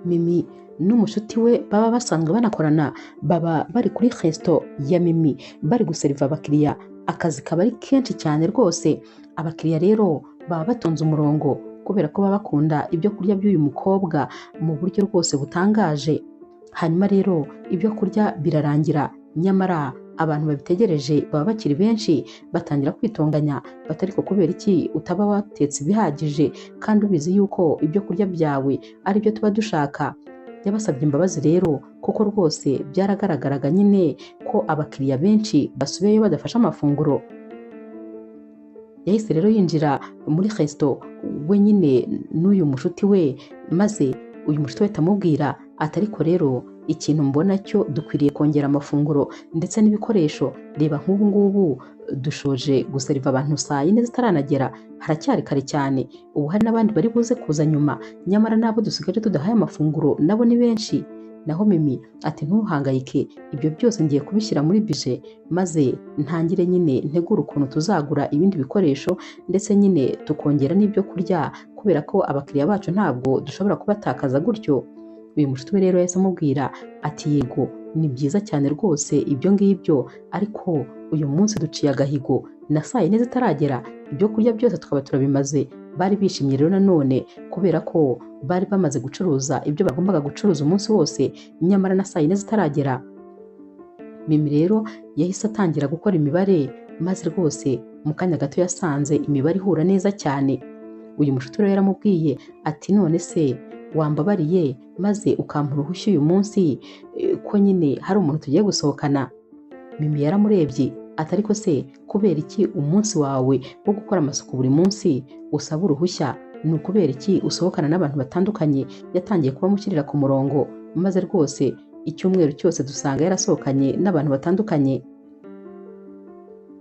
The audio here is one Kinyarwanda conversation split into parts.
Mimi n'umushuti we baba basanzwe banakorana, baba bari kuri resto ya Mimi bari guseriva abakiriya. Akazi kaba ari kenshi cyane rwose. Abakiriya rero baba batonze umurongo kubera ko baba bakunda ibyo kurya by'uyu mukobwa mu buryo rwose butangaje. Hanyuma rero ibyo kurya birarangira, nyamara abantu babitegereje baba bakiri benshi, batangira kwitonganya bati ariko kubera iki utaba watetse ibihagije kandi ubizi yuko ibyo kurya byawe ari byo tuba dushaka. Yabasabye imbabazi rero kuko rwose byaragaragaraga nyine ko abakiriya benshi basubiyeyo badafashe amafunguro. Yahise rero yinjira muri resto we nyine n'uyu mushuti we, maze uyu mushuti we atamubwira ati ariko rero ikintu mbona cyo dukwiriye kongera amafunguro ndetse n'ibikoresho. Reba nk'ubu ngubu dushoje guseriva abantu saa yine zitaranagera, haracyari kare cyane, ubu hari n'abandi bari buze kuza nyuma, nyamara n'abo dusigaje tudahaye amafunguro nabo ni benshi. Naho Mimi ati ntuhangayike, ibyo byose ngiye kubishyira muri bije maze ntangire nyine ntegure ukuntu tuzagura ibindi bikoresho ndetse nyine tukongera n'ibyo kurya kubera ko abakiriya bacu ntabwo dushobora kubatakaza gutyo. Uyu mushuti we rero yahise amubwira ati yego ni byiza cyane rwose ibyo ngibyo, ariko uyu munsi duciye agahigo na saa yine zitaragera ibyo kurya byose tukaba turabimaze. Bari bishimye rero nanone kubera ko bari bamaze gucuruza ibyo bagombaga gucuruza umunsi wose, nyamara na saa yine zitaragera. Mimi rero yahise atangira gukora imibare, maze rwose mu kanya gato yasanze imibare ihura neza cyane. Uyu mushuti rero yaramubwiye ati none se wambabariye maze ukampa uruhushya uyu munsi ko nyine hari umuntu tugiye gusohokana. Mimi yaramurebye ati ariko se kubera iki umunsi wawe wo gukora amasuku buri munsi usaba uruhushya? Ni ukubera iki usohokana n'abantu batandukanye? Yatangiye kubamushyirira ku murongo, maze rwose icyumweru cyose dusanga yarasohokanye n'abantu batandukanye.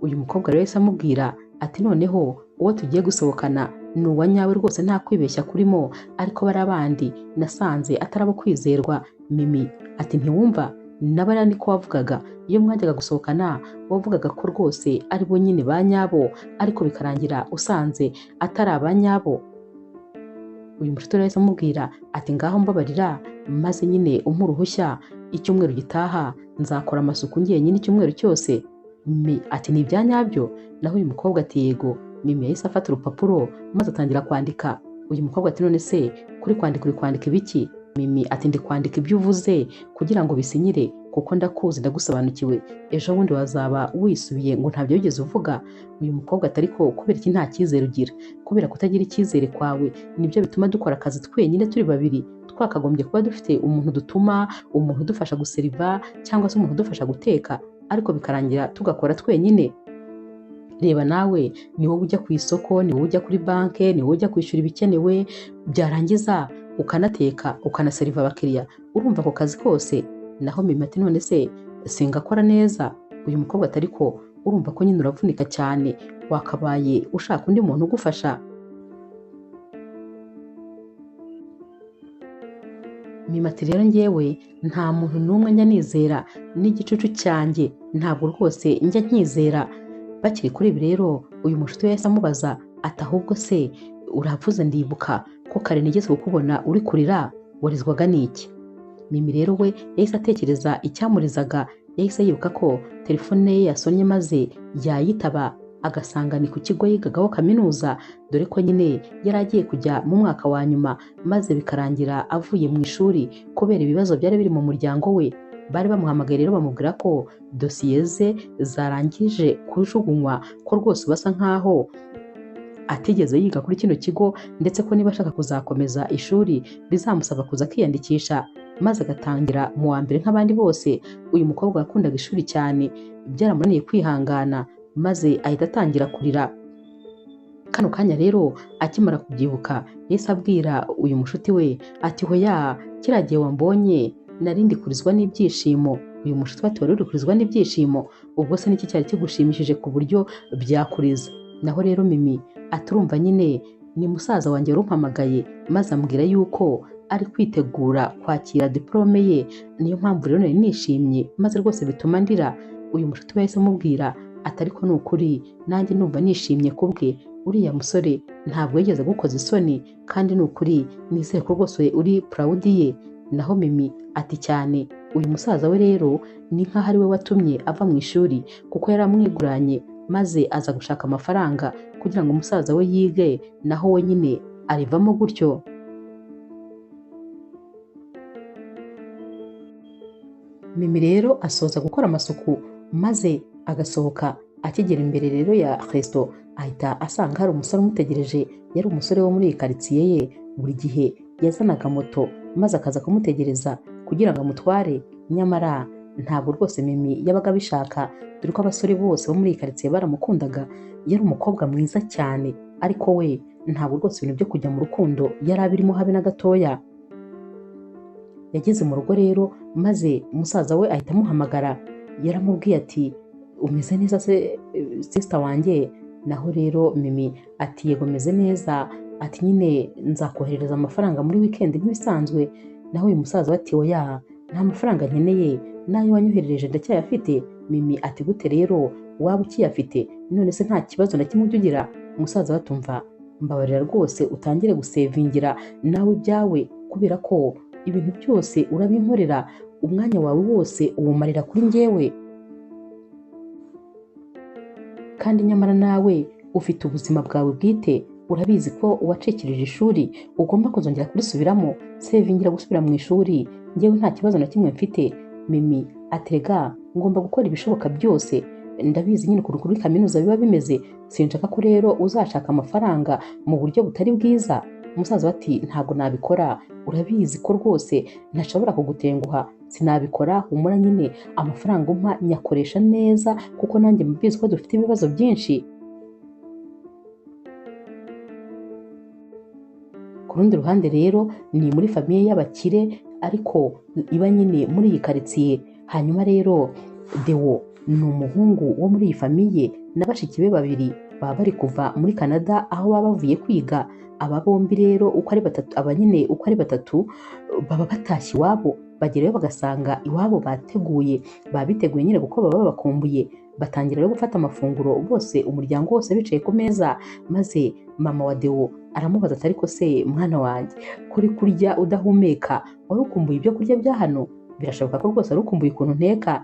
Uyu mukobwa rero yahise amubwira ati noneho uwo tugiye gusohokana ni uwa nyawe rwose nta kwibeshya kurimo, ariko bari abandi nasanze atarabo kwizerwa. Mimi ati ntiwumva nabara niko wavugaga iyo mwajyaga gusohokana, wavugaga ko rwose ari bo nyine ba nyabo, ariko bikarangira usanze atari aba nyabo. Uyu mushuti rero yahise amubwira ati ngaho mbabarira maze nyine umpe uruhushya, icyumweru gitaha nzakora amasuku njyenyine icyumweru cyose. Mimi ati ni ibya nyabyo? Naho uyu mukobwa ati yego. Mimi yahise afata urupapuro maze atangira kwandika. Uyu mukobwa ati none se kuri kwandika uri kwandika ibiki? Mimi ati ndi kwandika ibyo uvuze kugira ngo bisinyire, kuko ndakuzi ndagusobanukiwe, ejo bundi wazaba wisubiye ngo ntabyo wigeze uvuga. Uyu mukobwa ati ariko kubera iki nta cyizere ugira? Kubera kutagira icyizere kwawe nibyo bituma dukora akazi twenyine turi babiri. Twakagombye kuba dufite umuntu dutuma, umuntu udufasha guseriva cyangwa se umuntu udufasha guteka, ariko bikarangira tugakora twenyine. Reba nawe ni wowe ujya ku isoko, ni wowe ujya kuri banke, ni wowe ujya kwishyura ibikenewe, byarangiza ukanateka ukanaseriva abakiriya, urumva ako kazi kose. Naho Mimi ati none se singakora neza? Uyu mukobwa ati ariko urumva ko nyine uravunika cyane, wakabaye ushaka undi muntu ugufasha. Mimi ati rero njyewe nta muntu n'umwe njya nizera, n'igicucu cyanjye ntabwo rwose njya nkizera. Bakiri kuri ibi rero uyu mushuti we yahise amubaza ati ahubwo se uravuze ndibuka ko kare nigeze kukubona uri kurira, warizwaga n'iki? Mimi rero we yahise atekereza icyamurizaga, yahise yibuka ko telefone ye yasonnye maze yayitaba agasanga ni ku kigo yigagaho kaminuza, dore ko nyine yari agiye kujya mu mwaka wa nyuma, maze bikarangira avuye mu ishuri kubera ibibazo byari biri mu muryango we. Bari bamuhamagaye rero bamubwira ko dosiye ze zarangije kujugunywa, ko rwose basa nkaho atigeze yiga kuri kino kigo, ndetse ko niba ashaka kuzakomeza ishuri bizamusaba kuza akiyandikisha maze agatangira mu wa mbere nk'abandi bose. Uyu mukobwa yakundaga ishuri cyane, byaramunaniye kwihangana maze ahita atangira kurira. Kano kanya rero akimara kubyibuka yahise abwira uyu mushuti we ati hoya kiriya gihe wambonye nari ndi kurizwa n'ibyishimo. Uyu mushuti we ati wari uri kurizwa n'ibyishimo? Ubwo se niki cyari kigushimishije ku buryo byakuriza? Naho rero Mimi ati urumva nyine ni musaza wanjye warumpamagaye maze ambwira yuko ari kwitegura kwakira diplome ye, niyo mpamvu rero nari nishimye maze rwose bituma ndira. Uyu mushuti we yahise amubwira ati ariko ni ukuri nanjye numva nishimye kubwe, uriya musore ntabwo yigeze agukoza isoni kandi ni ukuri nizere ko rwose uri proud ye. Naho Mimi ati cyane. Uyu musaza we rero ni nk'aho ari we watumye ava mu ishuri, kuko yaramwiguranye maze aza gushaka amafaranga kugira ngo umusaza we yige, naho we nyine arivamo gutyo. Mimi rero asoza gukora amasuku maze agasohoka. Akigera imbere rero ya resto ahita asanga hari umusore umutegereje. Yari umusore wo muri iyi karitsiye ye, buri gihe yazanaga moto maze akaza kumutegereza kugira ngo amutware. Nyamara ntabwo rwose Mimi yabaga abishaka, dore ko abasore bose bo muri iyi karitsiye baramukundaga. Yari umukobwa mwiza cyane, ariko we ntabwo rwose ibintu byo kujya mu rukundo yari abirimo habe na gatoya. Yageze mu rugo rero maze musaza we ahita amuhamagara. Yaramubwiye ati umeze neza se sister wanjye? Naho rero Mimi ati yego meze neza, ati nyine nzakoherereza amafaranga muri weekend nk'ibisanzwe. Naho uyu musaza we ati oya, nta mafaranga nkeneye, nayo wanyoherereje ndacyayafite. Mimi ati gute rero waba ukiyafite? None se nta kibazo na kimwe ujya ugira? Umusaza we atumva mbabarira rwose utangire gusevingira nawe ibyawe, kubera ko ibintu byose urabinkorera, umwanya wawe wose uwumarira kuri njyewe, kandi nyamara nawe ufite ubuzima bwawe bwite, urabizi ko uwacikirije ishuri ugomba kuzongera kurisubiramo. Sevingira gusubira mu ishuri, njyewe nta kibazo na kimwe mfite. Mimi aterega ngomba gukora ibishoboka byose, ndabizi nyine ukuntu kuri kaminuza biba bimeze, sinshaka ko rero uzashaka amafaranga mu buryo butari bwiza. Umusaza ati ntabwo nabikora, urabizi ko rwose ntashobora kugutenguha, sinabikora, humura nyine amafaranga umpa nyakoresha neza, kuko nanjye mbizi ko dufite ibibazo byinshi. Ku rundi ruhande rero ni muri famiye y'abakire ariko iba nyine muri iyi karitsiye. Hanyuma rero Deo ni umuhungu wo muri iyi famiye na bashiki be babiri baba bari kuva muri Canada aho baba bavuye kwiga. Aba bombi rero uko ari batatu, aba nyine uko ari batatu baba batashye iwabo, bagerayo bagasanga iwabo bateguye, baba biteguye nyine kuko baba babakumbuye. Batangira rero gufata amafunguro bose, umuryango wose bicaye ku meza, maze mama wa Deo aramubaza ati ariko se mwana wanjye, kuri kurya udahumeka wari ukumbuye ibyo kurya bya hano? Birashoboka ko rwose wari ukumbuye ukuntu nteka.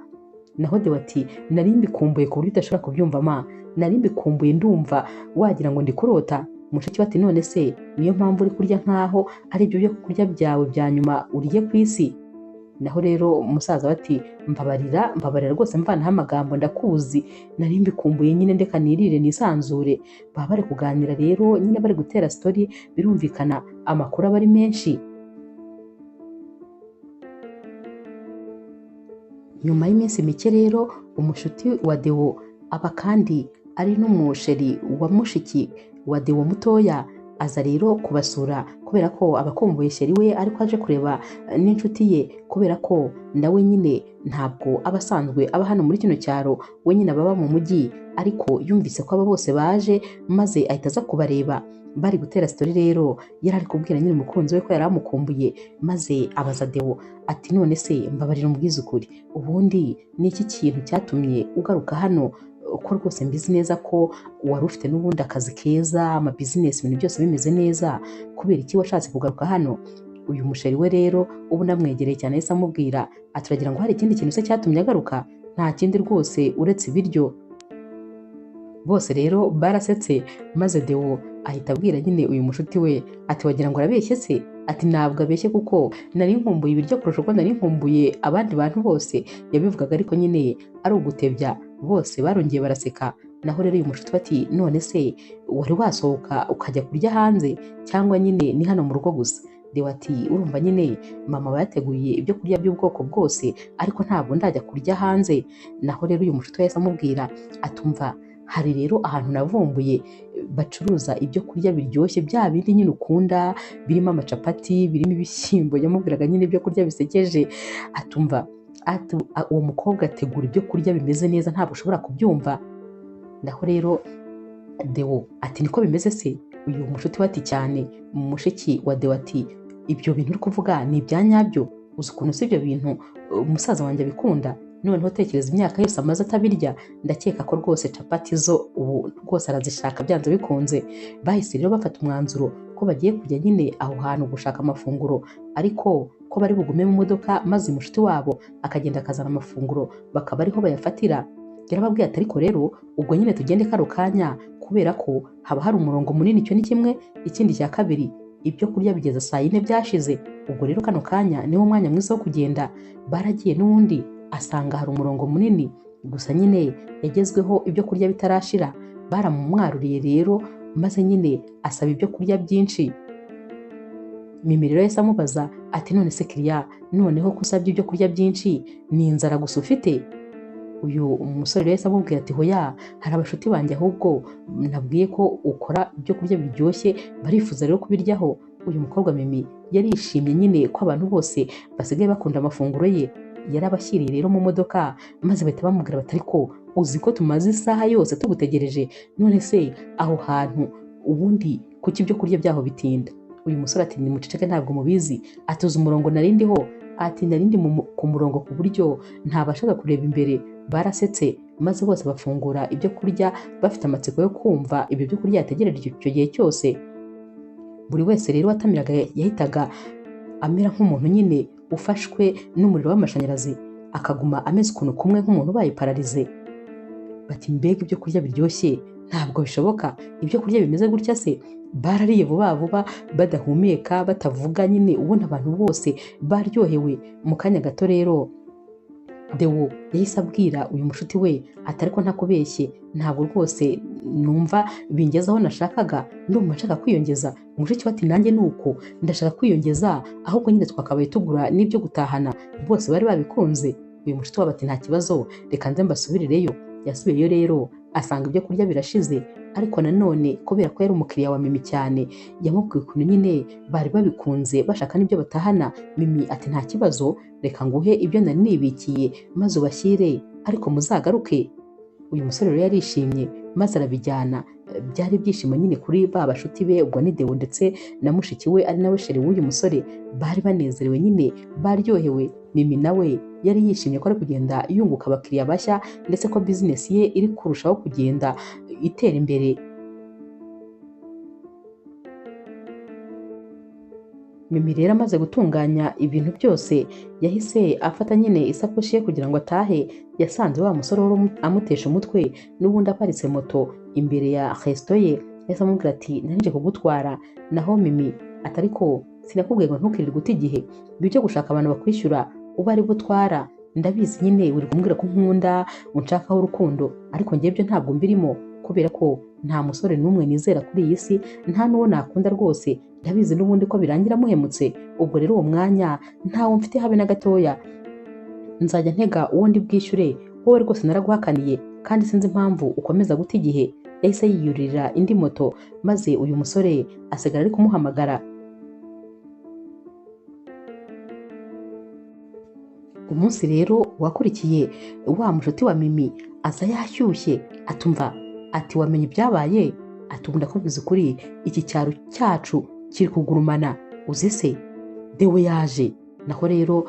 Naho Deo ati nari mbikumbuye ku buryo udashobora kubyumva ma, nari mbikumbuye ndumva wagira ngo ndi kurota. Mushiki we ati none se niyo mpamvu uri kurya nkaho ari ibyo byo kurya byawe bya nyuma uriye ku isi? Naho rero umusaza we ati mbabarira, mbabarira rwose mvanaho amagambo, ndakuzi nari mbikumbuye nyine, ndeka nirire nisanzure. Baba bari kuganira rero nyine bari gutera story, birumvikana amakuru aba ari menshi. Nyuma y'iminsi mike rero umushuti wa Deo aba kandi ari n'umusheri wa mushiki wa Deo mutoya aza rero kubasura, kubera ko abakumbuye sheri we, ariko aje kureba n'inshuti ye, kubera ko nawe nyine ntabwo aba asanzwe aba hano muri kino cyaro, we nyine ababa mu mujyi, ariko yumvise ko aba bose baje maze ahita aza kubareba. Bari gutera story rero, yari ari kubwira nyine umukunzi we ko yari amukumbuye, maze abaza Deo ati none se mbabarira umbwize ukuri, ubundi ni iki kintu cyatumye ugaruka hano, ko rwose mbizi neza ko wari ufite n'ubundi akazi keza, amabizinesi, ibintu byose bimeze neza, kubera iki washatse kugaruka hano? Uyu musheri we rero ubu namwegereye cyane yahise amubwira ati uragira ngo hari ikindi kintu se cyatumye agaruka? Nta kindi rwose uretse ibiryo. Bose rero barasetse, maze Deo ahita abwira nyine uyu mushuti we ati wagira ngo arabeshye se? Ati ntabwo abeshye kuko nari nkumbuye ibiryo kurusha uko nari nkumbuye abandi bantu bose. Yabivugaga ariko nyine ari ugutebya, bose barongeye baraseka. Naho rero uyu mushuti ati none se wari wasohoka ukajya kurya hanze cyangwa nyine ni hano mu rugo gusa? Deo ati urumva nyine mama bateguye ibyo kurya by'ubwoko bwose, ariko ntabwo ndajya kurya hanze. Naho rero uyu mushuti yahise amubwira atumva hari rero ahantu navumbuye bacuruza ibyo kurya biryoshye, bya bindi nyine ukunda, birimo amacapati, birimo ibishyimbo. Yamubwiraga nyine ibyo kurya bisekeje, atumva uwo mukobwa ategura ibyo kurya bimeze neza ntabwo ushobora kubyumva. Naho rero Deo ati niko bimeze se? Uyu mushuti we ati cyane. Mushiki wa Deo ati ibyo bintu uri kuvuga ni ibya nyabyo, uzi ukuntu si ibyo bintu umusaza wanjye abikunda? Noneho tekereza imyaka yose amaze atabirya, ndakeka ko rwose capati zo ubu rwose arazishaka byanze bikunze. Bahise rero bafata umwanzuro ko bagiye kujya nyine aho hantu gushaka amafunguro, ariko ko bari bugume mu modoka maze mushuti wabo akagenda akazana amafunguro bakaba ariho bayafatira. Yarababwiye ati ariko rero ubwo nyine tugende kano kanya kubera ko haba hari umurongo munini, icyo ni kimwe, ikindi cya kabiri ibyo kurya bigeza saa 4 byashize, ubwo rero kano kanya niwo mwanya mwiza wo kugenda. Baragiye n'ubundi asanga hari umurongo munini, gusa nyine yagezweho ibyo kurya bitarashira, baramumwaruriye rero maze nyine asaba ibyo kurya byinshi. Mimi rero yahise amubaza ati none se kiriya, noneho ko usabye ibyo kurya byinshi ni inzara gusa ufite? Uyu musore rero yahise amubwira ati hoya, hari abashuti banjye ahubwo nabwiye ko ukora ibyo kurya biryoshye, barifuza rero kubiryaho. Uyu mukobwa Mimi yarishimye nyine ko abantu bose basigaye bakunda amafunguro ye. Yarabashyiriye rero mu modoka maze bahita bamubwira bati ariko uzi ko tumaze isaha yose tugutegereje, none se aho hantu ubundi kuki ibyo kurya byaho bitinda? Uyu musore ati nimuceceke ntabwo mubizi, atuze umurongo narindiho, ati narindi ku murongo ku buryo ntabashaga kureba imbere. Barasetse maze bose bafungura ibyo kurya bafite amatsiko yo kumva ibyo byo kurya yategereje icyo gihe cyose. Buri wese rero watamiraga yahitaga amera nk'umuntu nyine ufashwe n'umuriro w'amashanyarazi, akaguma ameze ukuntu kumwe nk'umuntu ubaye pararize. Bati mbega ibyo kurya biryoshye, ntabwo bishoboka, ibyo kurya bimeze gutya se? Barariye vuba vuba badahumeka batavuga nyine, ubona abantu bose baryohewe. Mu kanya gato rero Deo yahise abwira uyu mushuti we ati ariko ntakubeshye, ntabwo rwose numva bingezaho nashakaga, ndumva nshaka kwiyongeza. Mushiki we ati nanjye nuko ndashaka kwiyongeza, ahubwo nyine twakabaye tugura n'ibyo gutahana. Bose bari babikunze. Uyu mushuti wabo ati nta kibazo, reka nze mbasubirireyo. Yasubiyeyo rero asanga ibyo kurya birashize, ariko nanone kubera ko yari umukiriya wa Mimi cyane, yamubwiye ukuntu nyine bari babikunze bashaka n'ibyo batahana. Mimi ati nta kibazo, reka nguhe ibyo nari nibikiye maze ubashyire, ariko muzagaruke. Uyu musore rero yarishimye maze arabijyana. Byari ibyishimo nyine kuri ba bashuti be, ubwo ni Deo ndetse na mushiki we ari nawe sheri w'uyu musore, bari banezerewe nyine baryohewe. Mimi nawe yari yishimye ko ari kugenda yunguka abakiriya bashya, ndetse ko bizinesi ye iri kurushaho kugenda itera imbere. Mimi rero amaze gutunganya ibintu byose yahise afata nyine isakoshi ye kugira ngo atahe. Yasanze wa musore wari amutesha umutwe n'ubundi aparitse moto imbere ya resto ye. Yahise amubwira ati nanjye kugutwara. Naho Mimi ati ariko sinakubwiye ngo ntukirirwe uta igihe, ibyo gushaka abantu bakwishyura uba ari butwara, ndabizi nyine uri kumbwira ko nkunda unshakaho urukundo, ariko njye ibyo ntabwo mbirimo kubera ko nta musore n'umwe nizera kuri iyi si, nta n'uwo nakunda rwose, ndabizi n'ubundi ko birangira muhemutse, ubwo rero uwo mwanya ntawo mfite habe na gatoya, nzajya ntega uwo ndi bwishyure, wowe rwose naraguhakaniye kandi sinzi impamvu ukomeza guta igihe. Yahise yiyurira indi moto maze uyu musore asigara ari kumuhamagara. Umunsi rero wakurikiye wa mushuti wa Mimi aza yashyushye, atumva ati wamenye ibyabaye? Ati ubu ndakubwiza ukuri, iki cyaro cyacu kiri kugurumana, uzi se Deo yaje. Naho rero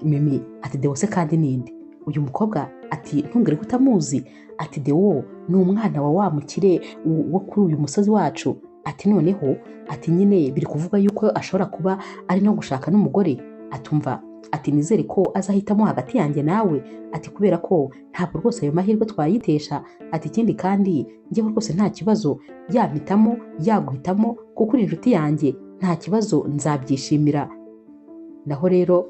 Mimi ati Deo se kandi ninde? Uyu mukobwa ati ntungere ko utamuzi, ati Deo ni umwana wa wa mukire wo kuri uyu musozi wacu, ati noneho ati nyine biri kuvuga yuko ashobora kuba ari no gushaka n'umugore. Atumva ati nizere ko azahitamo hagati yanjye nawe, ati kubera ko ntabwo rwose ayo mahirwe twayitesha, ati ikindi kandi njyewe rwose nta kibazo, yampitamo yaguhitamo kuko uri inshuti yanjye, nta kibazo nzabyishimira. Naho rero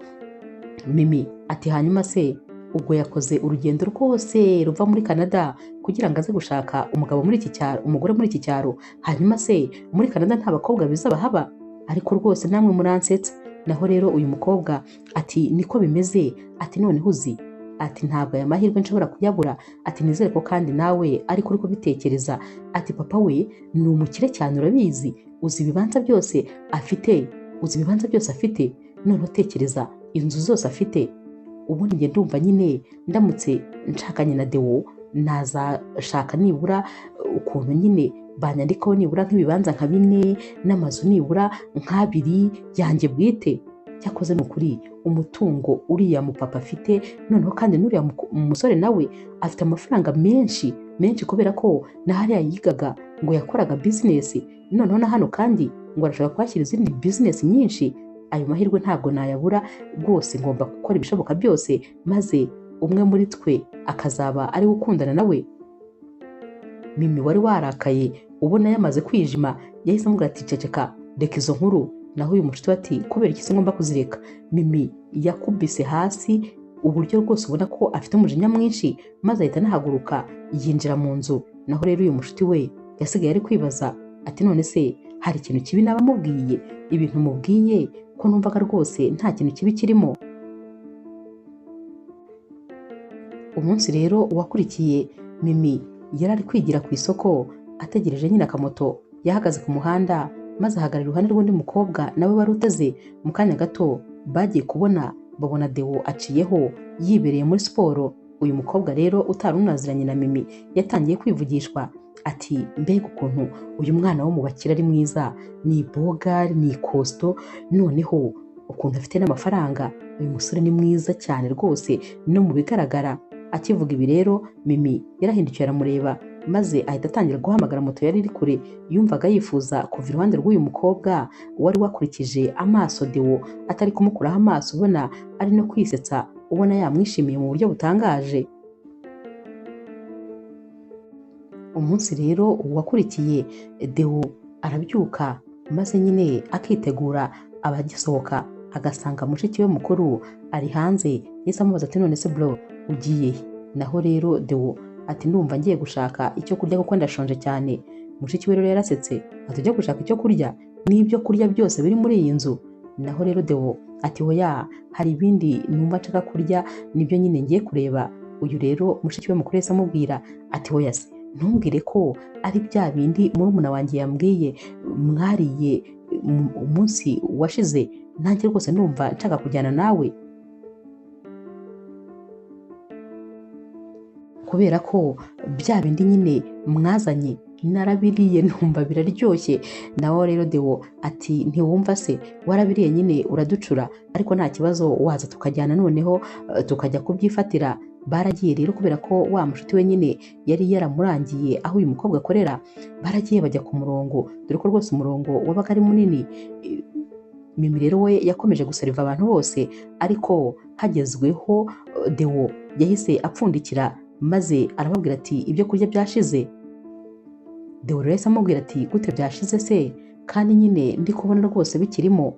Mimi ati hanyuma se ubwo yakoze urugendo rwose ruva muri Canada kugira ngo aze gushaka umugabo muri iki cyaro, umugore muri iki cyaro, hanyuma se muri Canada nta bakobwa beza bahaba? Ariko rwose namwe muransetsa. Naho rero uyu mukobwa ati niko bimeze, ati noneho uzi, ati ntabwo aya mahirwe nshobora kuyabura, ati nizere ko kandi nawe ariko uri kubitekereza, ati papa we ni umukire cyane urabizi, uzi ibibanza byose afite, uzi ibibanza byose afite, noneho tekereza inzu zose afite. Ubundi njye ndumva nyine ndamutse nshakanye na Deo nazashaka nibura ukuntu nyine banyandikaho nibura nk'ibibanza nka 4 n'amazu nibura nka2 yanjye bwite. Cyakoze ni ukuri umutungo uriya mupapa afite, noneho kandi n'uriya musore nawe afite amafaranga menshi menshi kubera ko na hariya yigaga ngo yakoraga business, noneho na hano kandi ngo arashaka kuhashyira izindi business nyinshi. Ayo mahirwe ntabwo nayabura rwose, ngomba gukora ibishoboka byose maze umwe muri twe akazaba ari gukundana nawe. Mimi wari warakaye ubona yamaze kwijima yahise amubwira ati ceceka, reka izo nkuru. Naho uyu mushuti we ati kubera iki se ngomba kuzireka? Mimi yakubise hasi uburyo rwose ubona ko afite umujinya mwinshi, maze ahita anahaguruka yinjira mu nzu. Naho rero uyu mushuti we yasigaye ari kwibaza ati none se hari ikintu kibi naba mubwiye? Ibintu mubwiye ko numvaga rwose nta kintu kibi kirimo. Umunsi rero wakurikiye Mimi yari ari kwigira ku isoko ategereje nyine akamoto. Yahagaze ku muhanda maze ahagarara iruhande rw'undi mukobwa nawe wari uteze. Mu kanya gato bagiye kubona babona Deo aciyeho yibereye muri siporo. Uyu mukobwa rero utari unaziranye na Mimi yatangiye kwivugishwa ati mbega ukuntu uyu mwana wo mu bakire ari mwiza, ni bogari, ni kosto, noneho ukuntu afite n'amafaranga, uyu musore ni mwiza cyane rwose no mu bigaragara. Akivuga ibi rero Mimi yarahindukiye aramureba, maze ahita atangira guhamagara moto yari iri kure. Yumvaga yifuza kuva iruhande rw'uyu mukobwa wari wakurikije amaso Deo, atari kumukuraho amaso, ubona ari no kwisetsa, ubona yamwishimiye mu buryo butangaje. Umunsi rero wakurikiye Deo arabyuka maze nyine akitegura, abagisohoka agasanga mushiki we mukuru ari hanze. Yahise amubaza ati none se bro ugiye he? Naho rero Deo ati ndumva ngiye gushaka icyo kurya kuko ndashonje cyane. Mushiki we rero yarasetse ati ujya gushaka icyo kurya n'ibyo kurya byose biri muri iyi nzu? Naho rero Deo ati oya, hari ibindi numva nshaka kurya nibyo nyine ngiye kureba. Uyu rero mushiki we mukuru yahise amubwira ati oya se ntumbwire ko ari bya bindi murumuna wanjye yambwiye mwariye umunsi washize, nanjye rwose ndumva nshaka kujyana nawe, kubera ko bya bindi nyine mwazanye narabiriye numva biraryoshye. Nawe rero Deo ati ntiwumva se warabiriye nyine uraducura, ariko nta kibazo waza tukajyana noneho tukajya kubyifatira. Baragiye rero kubera ko wa mushuti we nyine yari yaramurangiye aho uyu mukobwa akorera, baragiye bajya ku murongo, dore ko rwose umurongo wabaga ari munini. Mimi rero we yakomeje guseriva abantu bose, ariko hagezweho Deo yahise apfundikira maze arababwira ati ibyo kurya byashize. Deo rero yahise amubwira ati gute byashize se kandi nyine ndi kubona rwose bikirimo.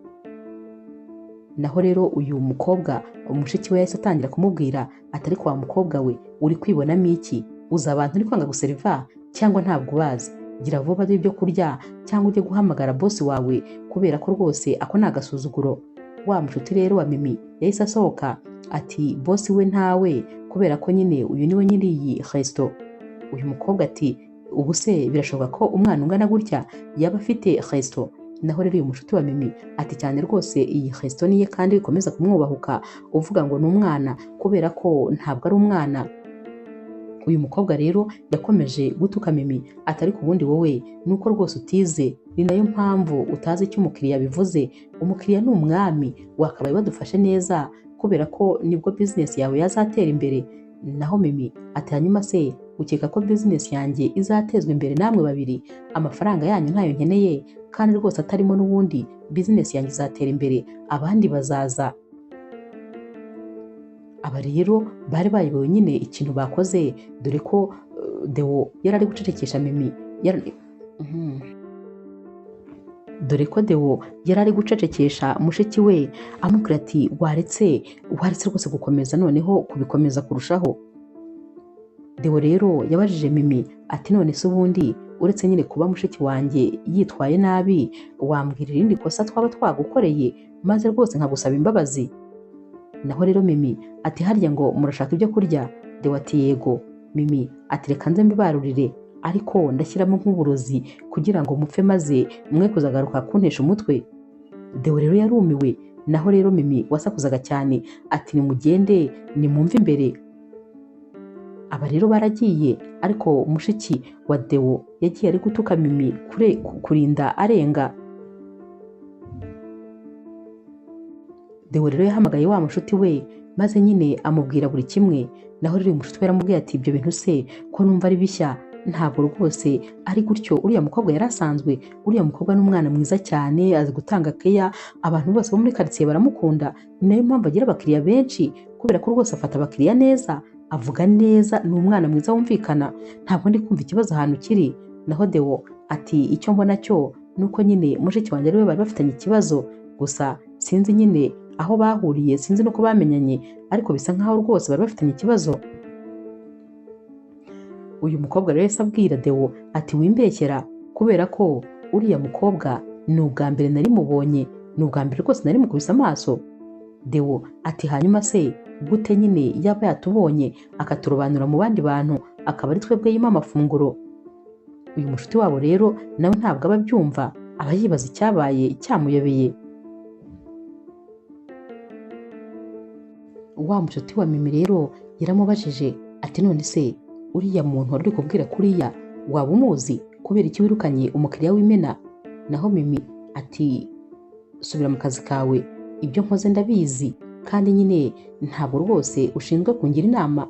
Naho rero uyu mukobwa umushiki we yahise atangira kumubwira ati ariko wa mukobwa we uri kwibonamo iki? Uzi abantu uri kwanga guseriva cyangwa ntabwo ubazi? Gira vuba ibyo kurya cyangwa ujye guhamagara bosi wawe kubera ko rwose ako ni agasuzuguro. Wa mushuti rero wa Mimi yahise asohoka ati bosi we ntawe, kubera ko nyine uyu niwe nyiri iyi resto. Uyu mukobwa ati ubu se birashoboka ko umwana ungana gutya yaba afite resto? Naho rero uyu mushuti wa Mimi ati cyane rwose iyi resto niye kandi bikomeza kumwubahuka uvuga ngo ni umwana, kubera ko ntabwo ari umwana. Uyu mukobwa rero yakomeje gutuka Mimi ati ariko ubundi wowe nuko rwose utize, ni nayo mpamvu utazi icyo umukiriya bivuze. Umukiriya ni umwami, wakabaye badufashe neza kubera ko nibwo business yawe yazatera imbere. Naho Mimi ati hanyuma se ukeka ko business yanjye izatezwa imbere namwe babiri? Amafaranga yanyu ntayo nkeneye kandi rwose atarimo n'ubundi business yanjye izatera imbere, abandi bazaza. Aba rero bari bayobewe nyine ikintu bakoze, dore ko Deo yari ari gucecekesha Mimi dore ko Deo yari ari gucecekesha mushiki we amubwira ati waretse rwose gukomeza noneho kubikomeza kurushaho. Deo rero yabajije Mimi ati none se ubundi uretse nyine kuba mushiki wanjye yitwaye nabi, wambwira irindi kosa twaba twagukoreye maze rwose nkagusaba imbabazi? Naho rero Mimi ati harya ngo murashaka ibyo kurya? Deo ati yego. Mimi ati reka nze mbibarurire, ariko ndashyiramo nk'uburozi kugira ngo mupfe maze mwe kuzagaruka kuntesha umutwe. Deo rero yarumiwe. Naho rero Mimi wasakuzaga cyane ati nimugende nimumve imbere. Aba rero baragiye, ariko mushiki wa Deo yagiye ari gutuka Mimi kurinda arenga. Deo rero yahamagaye wa mushuti we maze nyine amubwira buri kimwe. Naho rero uyu mushuti we aramubwira ati ibyo bintu se ko numva ari bishya, Ntabwo rwose ari gutyo uriya mukobwa yari asanzwe. Uriya mukobwa ni umwana mwiza cyane, azi gutanga keya, abantu bose bo muri karitsiye baramukunda, ni nayo mpamvu agira abakiriya benshi, kubera ko rwose afata abakiriya neza, avuga neza, ni umwana mwiza wumvikana. Ntabwo ndi kumva ikibazo ahantu kiri. Naho Deo ati icyo mbona cyo ni uko nyine mushiki wanjye ariwe bari bafitanye ikibazo, gusa sinzi nyine aho bahuriye, sinzi nuko bamenyanye, ariko bisa nkaho rwose bari bafitanye ikibazo. Uyu mukobwa rero yahise abwira Deo ati wimbeshyera, kubera ko uriya mukobwa ni ubwa mbere nari mubonye, ni ubwa mbere rwose nari mukubise amaso. Deo ati hanyuma se gute nyine yaba yatubonye akaturobanura mu bandi bantu, akaba ari twebwe yima amafunguro? Uyu mushuti wabo rero nawe ntabwo aba abyumva, aba yibaza icyabaye cyamuyobeye. Wa mushuti wa Mimi rero yaramubajije ati none se uriya muntu wari uri kubwira kuriya waba umuzi? Kubera iki wirukanye umukiriya w'imena? Naho Mimi ati subira mu kazi kawe, ibyo nkoze ndabizi, kandi nyine ntabwo rwose ushinzwe kungira inama.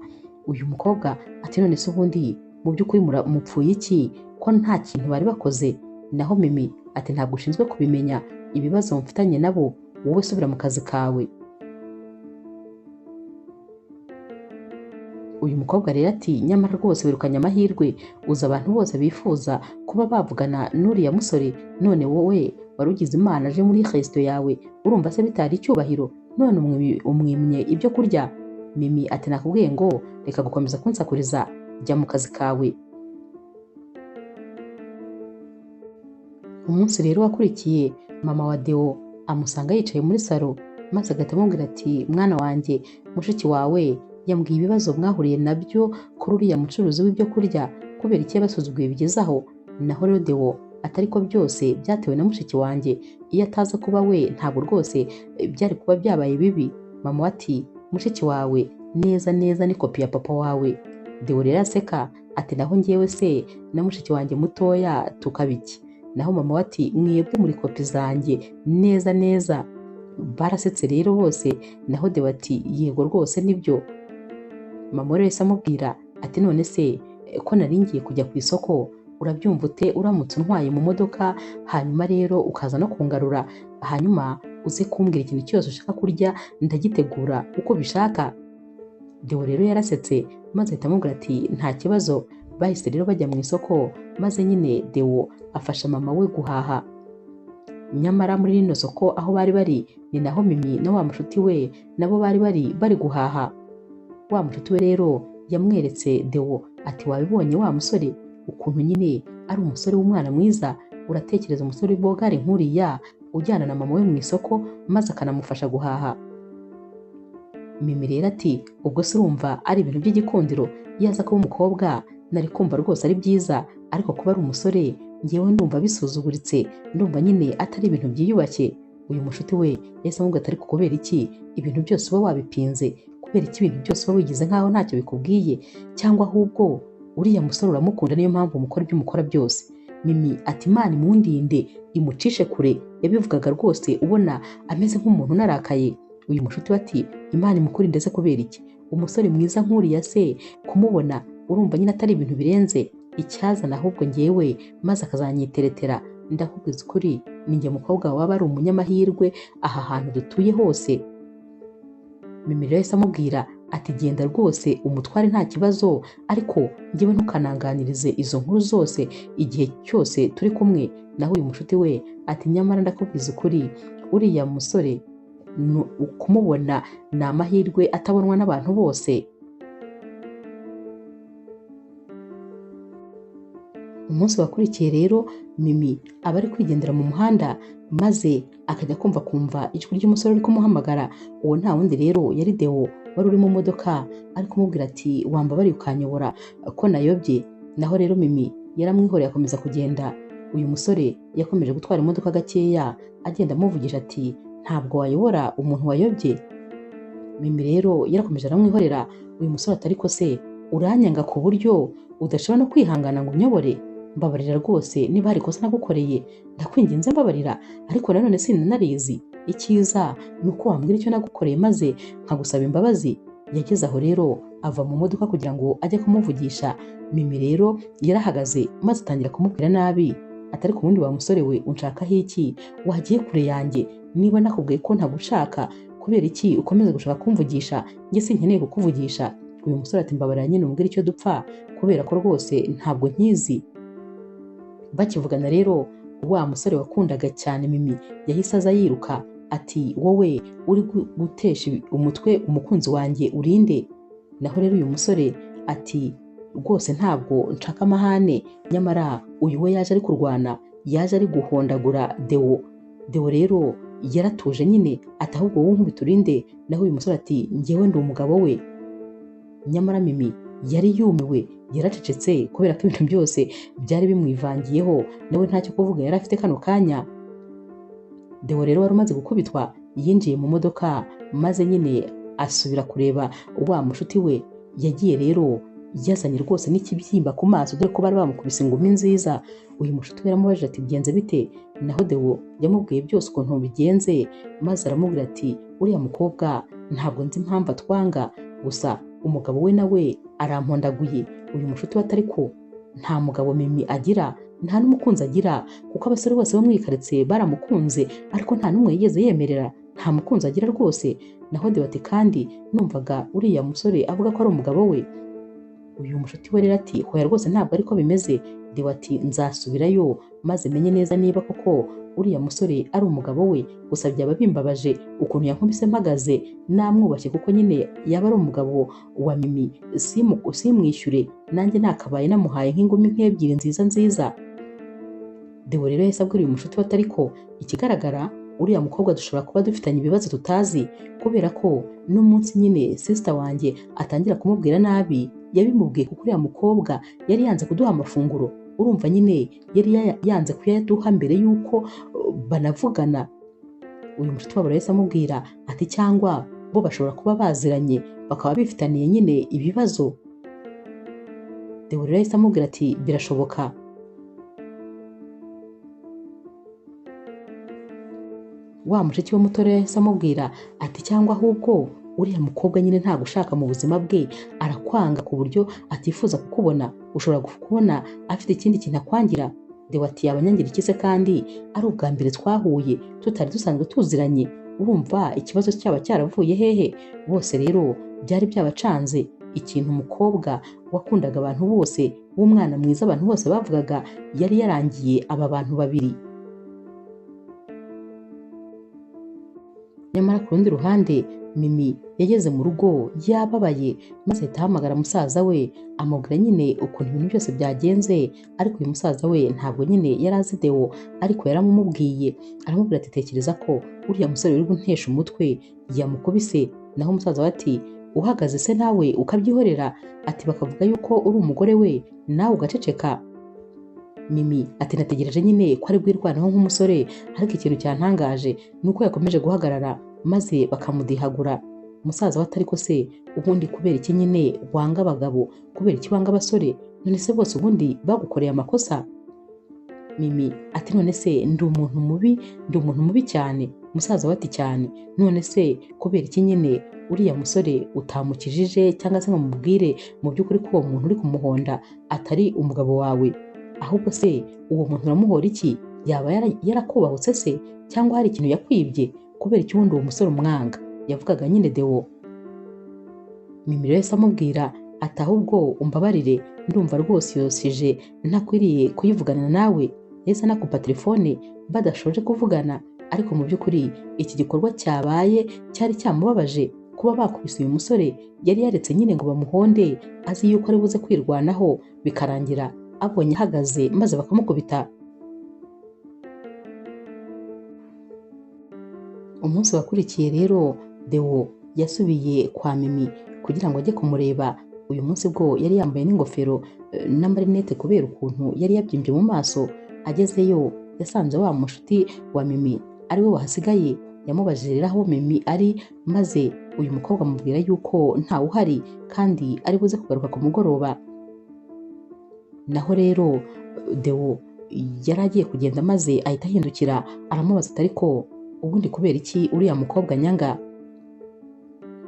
Uyu mukobwa ati none se ubundi mu by'ukuri mupfuye iki ko nta kintu bari bakoze? Naho Mimi ati ntabwo ushinzwe kubimenya, ibibazo mfitanye nabo, wowe subira mu kazi kawe. Uyu mukobwa rero ati nyamara rwose wirukanye amahirwe, uza abantu bose bifuza kuba bavugana n'uriya musore, none wowe wari ugize Imana aje muri resto yawe, urumva se bitari icyubahiro? None umwimye ibyo kurya? Mimi ati nakubwiye ngo reka gukomeza kunsakuriza, jya mu kazi kawe. Umunsi rero wakurikiye mama wa Deo amusanga yicaye muri salo, maze agahita amubwira ati mwana wanjye, mushiki wawe yambwiye ibibazo mwahuriye nabyo kuri uriya mucuruzi w'ibyo kurya, kubera iki yabasuzuguye bigezaho? Naho rero Deo atari ko byose byatewe na mushiki wanjye, iyo ataza kuba we ntabwo rwose byari kuba byabaye bibi. Mama ati mushiki wawe neza neza ni kopi ya papa wawe. Deo rero aseka ati naho njyewe se na mushiki wanjye mutoya tukabiki? Naho mama ati mwebwe muri kopi zanjye neza neza. Barasetse rero bose. Naho Deo ati yego rwose nibyo. Mama rero yahise amubwira ati none se ko nari ngiye kujya ku isoko, urabyumva ute uramutse untwaye mu modoka, hanyuma rero ukaza no kungarura, hanyuma uze kumbwira ikintu cyose ushaka kurya ndagitegura uko bishaka. Deo rero yarasetse maze ahita amubwira ati nta kibazo. Bahise rero bajya mu isoko, maze nyine Deo afasha mama we guhaha. Nyamara muri rino soko aho bari bari ni naho Mimi na wa mushuti we nabo bari bari guhaha. Wa mushuti we rero yamweretse Deo ati wabibonye wa musore ukuntu nyine ari umusore w'umwana mwiza, uratekereza umusore w'ibogari nkuriya ujyana na mama we mu isoko maze akanamufasha guhaha. Mimi rero ati ubwo se urumva ari ibintu by'igikundiro, iyo aza kuba umukobwa nari kumva rwose ari byiza, ariko kuba ari umusore ngewe ndumva bisuzuguritse, ndumva nyine atari ibintu byiyubashye. Uyu mushuti we yahise amubwira ati ariko kubera iki ibintu byose uba wabipinze? Kubera iki ibintu byose uba wigize nkaho ntacyo bikubwiye? Cyangwa ahubwo uriya musore uramukunda niyo mpamvu umukora ibyo umukora byose. Mimi ati Imana imundinde imucishe kure, yabivugaga rwose ubona ameze nk'umuntu unarakaye. Uyu mushuti we ati Imana imukurinde se kubera iki? Umusore mwiza nk'uriya se kumubona urumva nyine atari ibintu birenze, icyazana ahubwo ngewe maze akazanyiteretera, ndakubwiza ukuri ni njye mukobwa waba ari umunyamahirwe aha hantu dutuye hose. Mimi rero yahise amubwira ati genda rwose umutware nta kibazo, ariko njyewe ntukananganirize izo nkuru zose igihe cyose turi kumwe. Naho uyu mushuti we ati nyamara ndakubwiza ukuri uriya musore kumubona ni amahirwe atabonwa n'abantu bose. Umunsi wakurikiye rero Mimi aba ari kwigendera mu muhanda, maze akajya kumva ijwi ry'umusore uri kumuhamagara. Uwo nta wundi rero yari Deo wari uri mu modoka, ari kumubwira ati wambabariye ukanyobora ko nayobye. Naho rero Mimi yaramwihoreye akomeza kugenda. Uyu musore yakomeje gutwara imodoka gakeya agenda amuvugisha ati ntabwo wayobora umuntu wayobye. Mimi rero yarakomeje aramwihorera. Uyu musore ati ariko se uranyanga ku buryo udashobora no kwihangana ngo unyobore? Mbabarira rwose niba hari ikosa nagukoreye, ndakwinginze mbabarira, ariko nanone sinanarizi. Icyiza ni uko wambwira icyo nagukoreye maze nkagusaba imbabazi. Yageze aho rero ava mu modoka kugira ngo ajye kumuvugisha. Mimi rero yarahagaze maze atangira kumubwira nabi, atari ku wundi wa musore we unshakaho iki? Wagiye kure yanjye, niba nakubwiye ko ntagushaka kubera iki ukomeza gushaka kumvugisha? Njye sinkeneye kukuvugisha. Uyu musore ati mbabarira nyine umbwire icyo dupfa kubera ko rwose ntabwo nkizi. Bakivugana rero wa musore wakundaga cyane Mimi yahise aza yiruka ati wowe uri gutesha umutwe umukunzi wanjye urinde? Naho rero uyu musore ati rwose ntabwo nshaka amahane. Nyamara uyu we yaje ari kurwana, yaje ari guhondagura Deo. Deo rero yaratuje nyine ati ahubwo wowe nkubita urinde? Naho uyu musore ati njyewe ndi umugabo we. Nyamara Mimi yari yumiwe, yaracecetse kubera ko ibintu byose byari bimwivangiyeho, nawe ntacyo kuvuga yari afite kano kanya. Deo rero wari umaze gukubitwa yinjiye mu modoka maze nyine asubira kureba wa mushuti we. Yagiye rero yazanye rwose n'ikibyimba ku maso, dore ko bari bamukubise ingumi nziza. Uyu mushuti we yaramubajije ati bigenze bite? Naho Deo yamubwiye byose ukuntu bigenze, maze aramubwira ati uriya mukobwa ntabwo nzi impamvu atwanga, gusa umugabo we nawe arampondaguye. Uyu mushuti we atari ko nta mugabo Mimi agira, nta n'umukunzi agira, kuko abasore bose bamwikaritse baramukunze ariko nta n'umwe yigeze yemerera, nta mukunzi agira rwose. Naho Deo ati kandi numvaga uriya musore avuga ko ari umugabo we. Uyu mushuti we rero ati hoya rwose ntabwo ariko bimeze. Deo ati nzasubirayo maze menye neza niba koko uriya musore ari umugabo we, gusa byaba bimbabaje ukuntu yankubise mpagaze namwubashye, kuko nyine yaba ari umugabo wa Mimi simwishyure, nanjye nakabaye namuhaye nk'ingumi nk'ebyiri nziza nziza. Deo rero yahise abwira uyu mushuti we ati ariko ikigaragara uriya mukobwa dushobora kuba dufitanye ibibazo tutazi, kubera ko n'umunsi nyine sister wanjye atangira kumubwira nabi yabimubwiye kuko uriya mukobwa yari yanze kuduha amafunguro. Urumva nyine yari yanze kuyaduha mbere y'uko banavugana. Uyu mushuti wabo yahise amubwira ati cyangwa bo bashobora kuba baziranye bakaba bifitaniye nyine ibibazo. Deo rero yahise amubwira ati birashoboka. Wa mushiki we muto yahise amubwira ati cyangwa ahubwo uriya mukobwa nyine nta gushaka mu buzima bwe, arakwanga ku buryo atifuza kukubona, ushobora kubona afite ikindi kintu akwangira. Deo ati yabanyangira iki se kandi ari ubwa mbere twahuye tutari dusanzwe tuziranye, urumva ikibazo cyaba cyaravuye hehe? Bose rero byari byabacanze. Ikintu umukobwa wakundaga abantu bose, w'umwana mwiza abantu bose bavugaga, yari yarangiye aba bantu babiri. Nyamara ku rundi ruhande Mimi yageze mu rugo yababaye, maze ahita ahamagara musaza we amubwira nyine ukuntu ibintu byose byagenze. Ariko uyu musaza we ntabwo nyine yari azi Deo, ariko yaramumubwiye aramubwira ati tekereza ko uriya musore uri guntesha umutwe yamukubise. Naho umusaza we ati uhagaze se nawe ukabyihorera? Ati bakavuga yuko uri umugore we nawe ugaceceka. Mimi ati nategereje nyine ko ari bwirwanaho nk'umusore, ariko ikintu cyantangaje ni uko yakomeje guhagarara maze bakamudihagura. Musaza we atari ko se ubundi kubera iki nyine wanga abagabo, kubera iki wanga abasore? None se bose ubundi bagukoreye amakosa? Mimi ati none se ndi umuntu mubi, ndi umuntu mubi cyane. Musaza we ati cyane. None se kubera iki nyine uriya musore utamukijije cyangwa se ngo mubwire mu by'ukuri ko uwo muntu uri kumuhonda atari umugabo wawe? Ahubwo se uwo muntu uramuhora iki? Yaba yarakubahutse se cyangwa hari ikintu yakwibye? Kubera iki wundi uwo musore umwanga? Yavugaga nyine Deo. Mimi rero yahise amubwira ati ahubwo umbabarire, ndumva rwose iyo sije ntakwiriye kuyivugana nawe. Yahise anakupa telefone badashoje kuvugana, ariko mu by'ukuri iki gikorwa cyabaye cyari cyamubabaje. Kuba bakubise uyu musore yari yaretse nyine ngo bamuhonde azi yuko ari buze kwirwanaho, bikarangira abonye ahagaze maze bakamukubita. Umunsi wakurikiye rero Deo yasubiye kwa Mimi kugira ngo ajye kumureba. Uyu munsi bwo yari yambaye n'ingofero n'amarinete kubera ukuntu yari yabyimbye mu maso. Agezeyo yasanze wa mushuti wa Mimi ari we wahasigaye. Yamubajije rero aho Mimi ari, maze uyu mukobwa amubwira yuko ntawe uhari kandi ari buze kugaruka ku mugoroba. Naho rero Deo yari agiye kugenda maze ahita ahindukira aramubaza ati ariko ubundi kubera iki uriya mukobwa nyanga?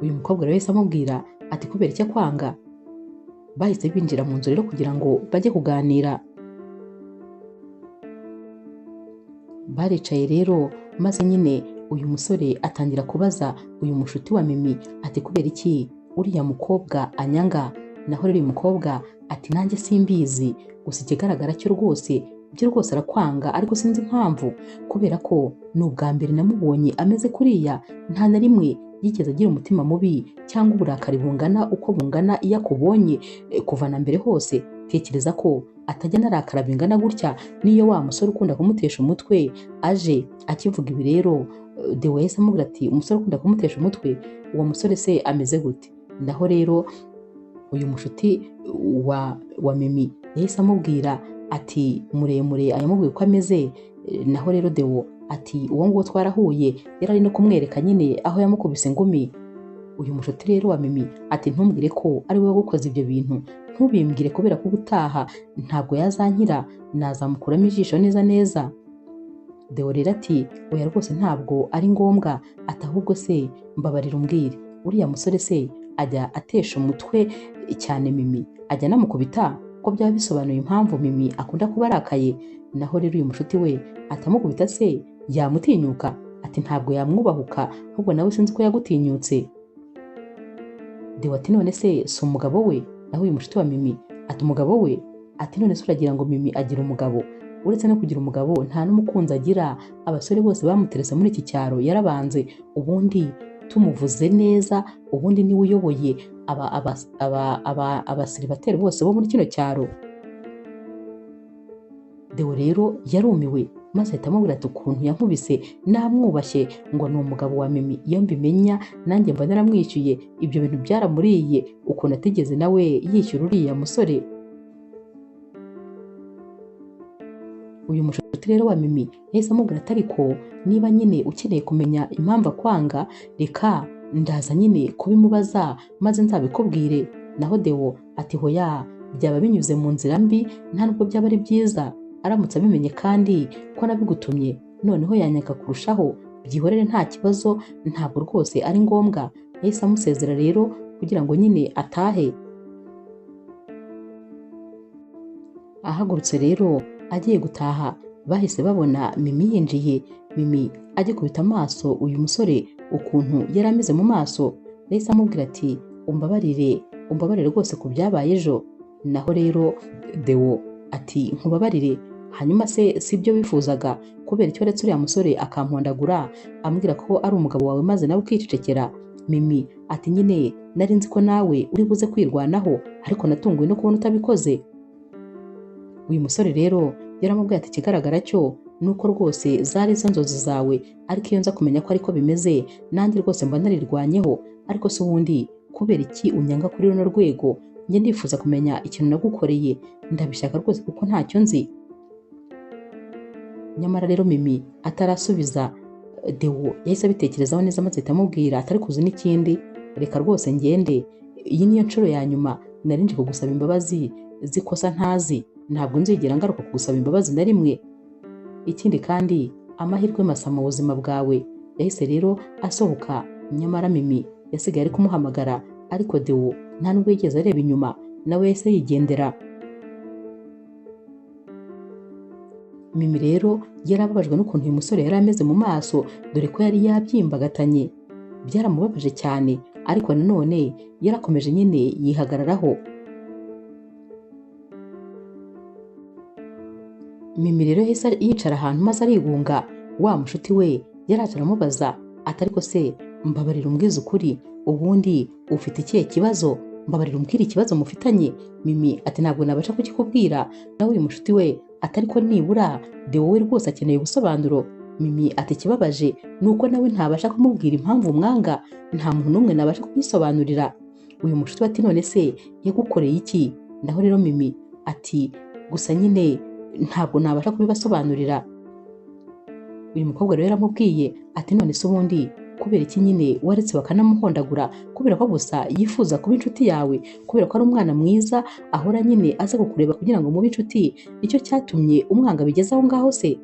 Uyu mukobwa rero yahise amubwira ati kubera icyo akwanga. Bahise binjira mu nzu rero kugira ngo bajye kuganira. Baricaye rero maze nyine uyu musore atangira kubaza uyu mushuti wa Mimi ati kubera iki uriya mukobwa anyanga. Naho rero uyu mukobwa ati nanjye simbizi, gusa ikigaragara cyo rwose byo rwose arakwanga, ariko sinzi impamvu, kubera ko ni ubwa mbere namubonye ameze kuriya, nta na rimwe yigeze agira umutima mubi cyangwa uburakari bungana uko bungana iyo akubonye kuva na mbere hose. Tekereza ko atajya anarakara bingana gutya niyo wa musore ukunda kumutesha umutwe aje akivuga ibi. Rero Deo yahise amubwira ati umusore ukunda kumutesha umutwe, uwo musore se ameze gute? Naho rero uyu mushuti wa Mimi yahise amubwira ati muremure, ayamubwiye uko ameze. Naho rero Deo ati uwo nguwo twarahuye, yari ari no kumwereka nyine aho yamukubise ingumi. Uyu mushuti rero wa Mimi ati ntumbwire ko ari wowe wagukoze ibyo bintu, ntubimbwire kubera ko ubutaha ntabwo yazankira, nazamukuramo ijisho neza neza. Deo rero ati oya rwose ntabwo ari ngombwa, ati ahubwo se mbabarira umbwire, uriya musore se ajya atesha umutwe cyane Mimi, ajya anamukubita, ko byaba bisobanuye impamvu Mimi akunda kuba arakaye. Naho rero uyu mushuti we atamukubita se yamutinyuka, ati ntabwo yamwubahuka, ahubwo nawe sinzi ko yagutinyutse. Deo ati none se si umugabo we? Naho uyu mushuti wa Mimi ati umugabo we? Ati none se uragira ngo Mimi agira umugabo? Uretse no kugira umugabo nta n'umukunzi agira, abasore bose bamuterese muri iki cyaro yarabanze, ubundi tumuvuze neza, ubundi niwe uyoboye abasiribateri bose bo muri kino cyaro. Deo rero yarumiwe maze ahita amubwira ati ukuntu yankubise namwubashye ngo ni umugabo wa Mimi, iyo mbimenya nanjye mba naramwishyuye, ibyo bintu byaramuriye, ukuntu atigeze nawe yishyura uriya musore. Uyu mushuti rero wa Mimi yahise amubwira ati ariko niba nyine ukeneye kumenya impamvu akwanga, reka ndaza nyine kubimubaza maze nzabikubwire. Naho Deo ati hoya, byaba binyuze mu nzira mbi, nta nubwo byaba ari byiza, aramutse abimenye kandi ko nabigutumye noneho yanyaka kurushaho, byihorere nta kibazo, ntabwo rwose ari ngombwa. Yahise amusezera rero kugira ngo nyine atahe. Ahagurutse rero agiye gutaha, bahise babona Mimi yinjiye. Mimi agikubita amaso uyu musore ukuntu yari ameze mu maso, yahise amubwira ati umbabarire, umbabarire rwose ku byabaye ejo. Naho rero Deo ati nkubabarire, hanyuma se si byo wifuzaga, kubera icyo waretse uriya musore akampondagura ambwira ko ari umugabo wawe maze nawe ukicecekera. Mimi ati nyine nari nzi ko nawe uri buze kwirwanaho, ariko natunguwe no kubona utabikoze. Uyu musore rero yaramubwiye ati ikigaragara cyo nuko rwose zari zo nzozi zawe, ariko iyo nza kumenya ko ariko bimeze nanjye rwose mba narirwanyeho, ariko se ubundi kubera iki unyanga kuri runo rwego? Njye ndifuza kumenya ikintu nagukoreye, ndabishaka rwose kuko ntacyo nzi. Nyamara rero Mimi atarasubiza, Deo yahise abitekerezaho neza maze ahita amubwira atari kuzi n'ikindi, reka rwose ngende, iyi niyo nshuro ya nyuma nari nje kugusaba imbabazi z'ikosa ntazi, ntabwo nzigera ngaruka kugusaba imbabazi na rimwe. Ikindi kandi amahirwe masa mu buzima bwawe. Yahise rero asohoka, nyamara Mimi yasigaye ari kumuhamagara, ariko Deo nta nubwo yigeze areba inyuma, nawe yahise yigendera. Mimi rero yarababajwe n'ukuntu uyu musore yari ameze mu maso, dore ko yari yabyimbagatanye, byaramubabaje cyane, ariko nanone yarakomeje nyine yihagararaho. Mimi rero yahise yicara ahantu maze arigunga. Wa mushuti we yaraje aramubaza ati ariko se mbabarira umbwize ukuri, ubundi ufite ikihe kibazo? Mbabarira umbwire ikibazo mufitanye. Mimi ati ntabwo nabasha kukikubwira. Nawe uyu mushuti we ati ariko nibura Deo we rwose akeneye ubusobanuro. Mimi ati ikibabaje nuko nawe ntabasha kumubwira impamvu mwanga, nta muntu n'umwe nabasha kubisobanurira. Uyu mushuti we ati none se yagukoreye iki? Naho rero Mimi ati gusa nyine ntabwo nabasha kubibasobanurira. Uyu mukobwa rero yaramubwiye ati none se ubundi kubera iki nyine waretse bakanamuhondagura, kubera ko gusa yifuza kuba inshuti yawe, kubera ko ari umwana mwiza ahora nyine aza kukureba kugira ngo mube inshuti, nicyo cyatumye umwanga bigeze aho ngaho se?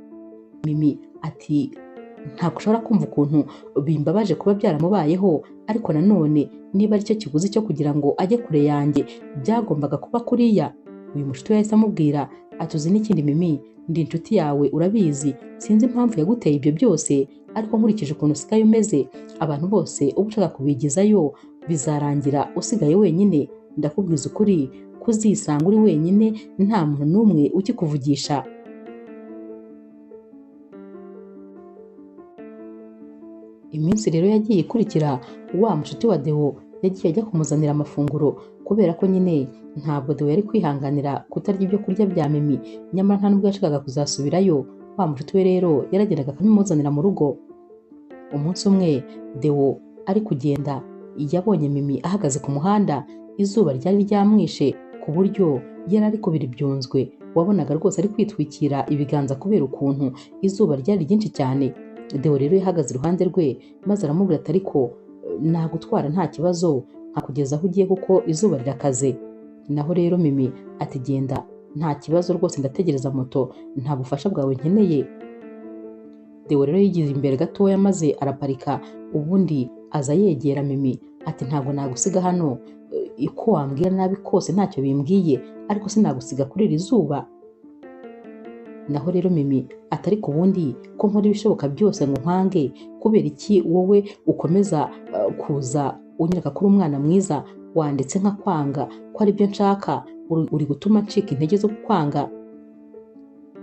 Mimi ati Ntabwo ushobora kumva ukuntu bimbabaje kuba byaramubayeho, ariko nanone niba aricyo kiguzi cyo kugira ngo ajye kure yanjye byagombaga kuba kuriya. Uyu mushuti we yahise amubwira ati uzi n'ikindi Mimi, ndi inshuti yawe urabizi, sinzi impamvu yaguteye ibyo byose, ariko nkurikije ukuntu usigaye umeze, abantu bose uba ushaka kubigezayo bizarangira usigaye wenyine. Ndakubwiza ukuri kuzisanga uri wenyine nta muntu n'umwe ukikuvugisha. Iminsi rero yagiye ikurikira, wa mushuti wa Deo yagiye ajya kumuzanira amafunguro, kubera ko nyine ntabwo Deo yari kwihanganira kutarya ibyo kurya bya Mimi, nyamara nta nubwo yashakaga kuzasubirayo. Wa mushuti we rero yaragendaga akabimuzanira mu rugo. Umunsi umwe Deo ari kugenda yabonye Mimi ahagaze ku muhanda, izuba ryari ryamwishe ku buryo yari ari kubira ibyunzwe, wabonaga rwose ari kwitwikira ibiganza kubera ukuntu izuba ryari ryinshi cyane. Deo rero yahagaze iruhande rwe maze aramubwira ati ariko nagutwara nta kibazo nkakugeza aho ugiye kuko izuba rirakaze. Naho rero Mimi ati genda nta kibazo rwose, ndategereza moto, nta bufasha bwawe nkeneye. Deo rero yigize imbere gatoya maze araparika, ubundi aza yegera Mimi ati ntabwo nagusiga hano, uko wambwira nabi kose ntacyo bimbwiye, ariko sinagusiga kuri iri zuba. Naho rero Mimi ati ariko ubundi ko nkora ibishoboka byose ngo nkwange, kubera iki wowe ukomeza kuza unyereka ko uri umwana mwiza, wandetse nkakwanga ko ari byo nshaka, uri gutuma ncika intege zo kukwanga.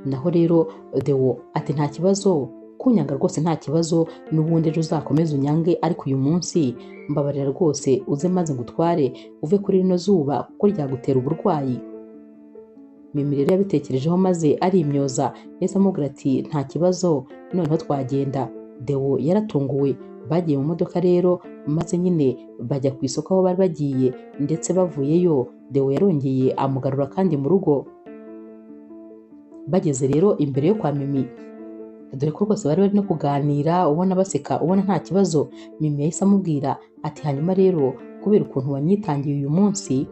Naho rero Deo ati nta kibazo, kunyanga rwose nta kibazo, n'ubundi ejo uzakomeze unyange, ariko uyu munsi mbabarira rwose uze maze ngutware uve kuri rino zuba kuko ryagutera uburwayi. Mimi rero yabitekerejeho maze arimyoza, yahise amubwira ati nta kibazo noneho twagenda. Deo yaratunguwe, bagiye mu modoka rero maze nyine bajya ku isoko aho bari bagiye, ndetse bavuyeyo Deo yarongeye amugarura kandi mu rugo. Bageze rero imbere yo kwa Mimi, dore ko rwose bari bari no kuganira ubona baseka ubona nta kibazo. Mimi yahise amubwira ati hanyuma rero kubera ukuntu wanyitangiye uyu munsi,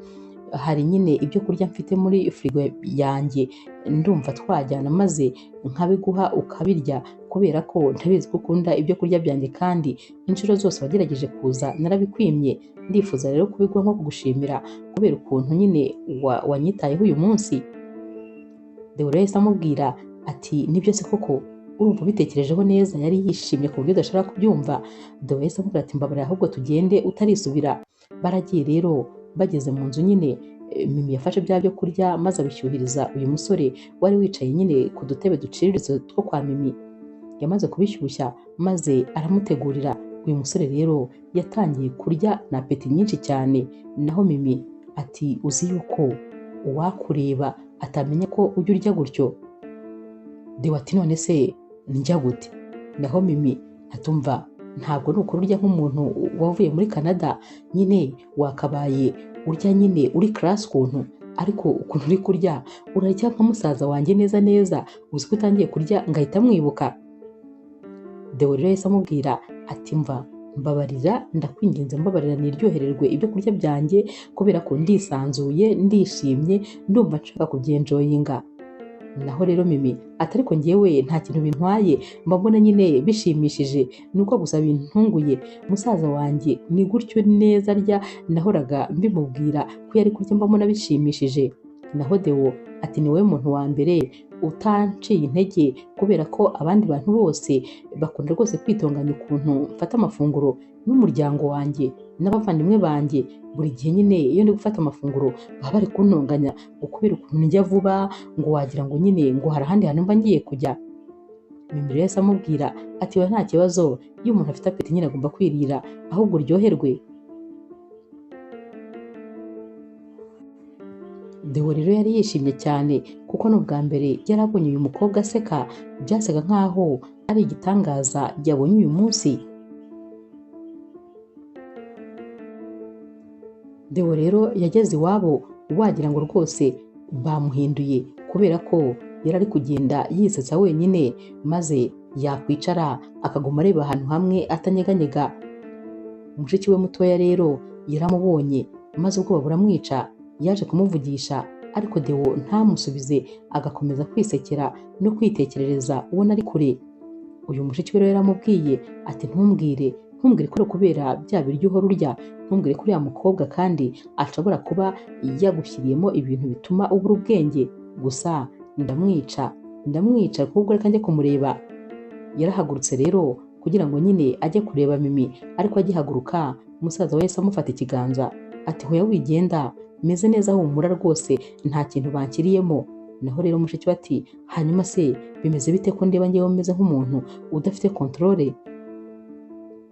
hari nyine ibyo kurya mfite muri firigo yanjye, ndumva twajyana maze nkabiguha ukabirya, kubera ko ndabizi ko ukunda ibyo kurya byanjye kandi inshuro zose wagerageje kuza narabikwimye, ndifuza rero kubiguha nko kugushimira kubera ukuntu nyine wanyitayeho uyu munsi. Deo rero yahise amubwira ati nibyo se koko urumva ubitekerejeho neza? Yari yishimye ku buryo udashobora kubyumva. Deo yahise amubwira ati mbabarira ahubwo tugende utarisubira. Baragiye rero, bageze mu nzu nyine Mimi yafashe bya byo kurya maze abishyuhiriza uyu musore wari wicaye nyine ku dutebe duciriritse two kwa Mimi. Yamaze kubishyushya maze aramutegurira. Uyu musore rero yatangiye kurya na apeti nyinshi cyane. Naho Mimi ati uzi yuko uwakureba atamenya ko ujya urya gutyo. Deo ati none se njya gute? Naho Mimi atumva ntabwo ni ukuri urya nk'umuntu wavuye muri Canada, nyine wakabaye urya nyine uri class ukuntu, ariko ukuntu uri kurya urarya nka musaza wanjye neza neza, uzi ko utangiye kurya ngahita mwibuka. Deo rero yahise amubwira ati mva mbabarira, ndakwinginze mbabarira niryohererwe ibyo kurya byanjye kubera ko ndisanzuye, ndishimye, ndumva nshaka kubyenjoyinga. Naho rero Mimi ati ariko njyewe nta kintu bintwaye, mba mbona nyine bishimishije, nuko gusa bintunguye, musaza wanjye ni gutyo neza arya, nahoraga mbimubwira ko yari kurya mba mbona bishimishije. Naho Deo ati ni wowe muntu wa mbere utanciye intege, kubera ko abandi bantu bose bakunda rwose kwitonganya ukuntu mfata amafunguro, n'umuryango wanjye n'abavandimwe banjye buri gihe nyine iyo ndi gufata amafunguro baba bari kuntonganya ngo kubera ukuntu njya vuba, ngo wagira ngo nyine ngo hari ahandi hantu mba ngiye kujya. Mimi rero yahise amubwira ati we nta kibazo, iyo umuntu afite apeti nyine agomba kwirira, ahubwo uryoherwe. Deo rero yari yishimye cyane kuko ni ubwa mbere yari abonye uyu mukobwa aseka, byasaga nkaho ari igitangaza yabonye uyu munsi. Deo rero yageze iwabo wagira ngo rwose bamuhinduye, kubera ko yari ari kugenda yisetsa wenyine, maze yakwicara akaguma areba ahantu hamwe atanyeganyega. Mushiki we mutoya rero yaramubonye maze ubwoba buramwica, yaje kumuvugisha ariko Deo ntamusubize, agakomeza kwisekera no kwitekerereza ubona ari kure. Uyu mushiki we rero yaramubwiye ati ntumbwire ko kubera bya biryo uhora urya, ntumbwire ko uriya mukobwa kandi ashobora kuba yagushyiriyemo ibintu bituma ubura ubwenge, gusa ndamwica ahubwo reka njye kumureba. Yarahagurutse rero kugira ngo nyine ajye kureba Mimi, ariko agihaguruka musaza we yahise amufata ikiganza ati hoya wigenda, meze neza humura rwose nta kintu bankiriyemo. Naho rero mushiki we ati hanyuma se bimeze bite ko ndeba ngewe meze nk'umuntu udafite controle?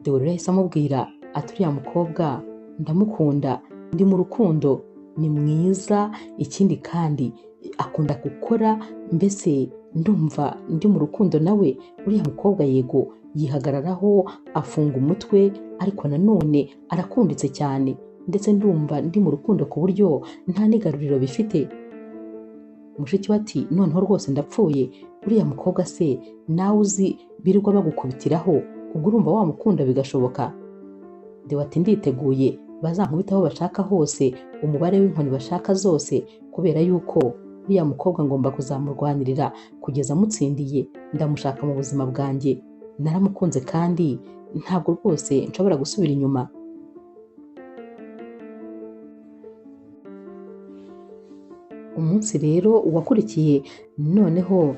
Deo rero yahise amubwira ati uriya mukobwa ndamukunda, ndi mu rukundo, ni mwiza, ikindi kandi akunda gukora, mbese ndumva ndi mu rukundo nawe. Uriya mukobwa yego yihagararaho afunga umutwe, ariko nanone arakunditse cyane, ndetse ndumva ndi mu rukundo ku buryo nta n'igaruriro bifite. Mushiki we ati noneho rwose ndapfuye, uriya mukobwa se nawe uzi birirwa bagukubitiraho, ubwo urumva wamukunda bigashoboka? Deo ati nditeguye, bazankubita aho bashaka hose, umubare w'inkoni bashaka zose, kubera yuko uriya mukobwa ngomba kuzamurwanirira kugeza amutsindiye, ndamushaka mu buzima bwanjye, naramukunze kandi ntabwo rwose nshobora gusubira inyuma. Umunsi rero wakurikiye noneho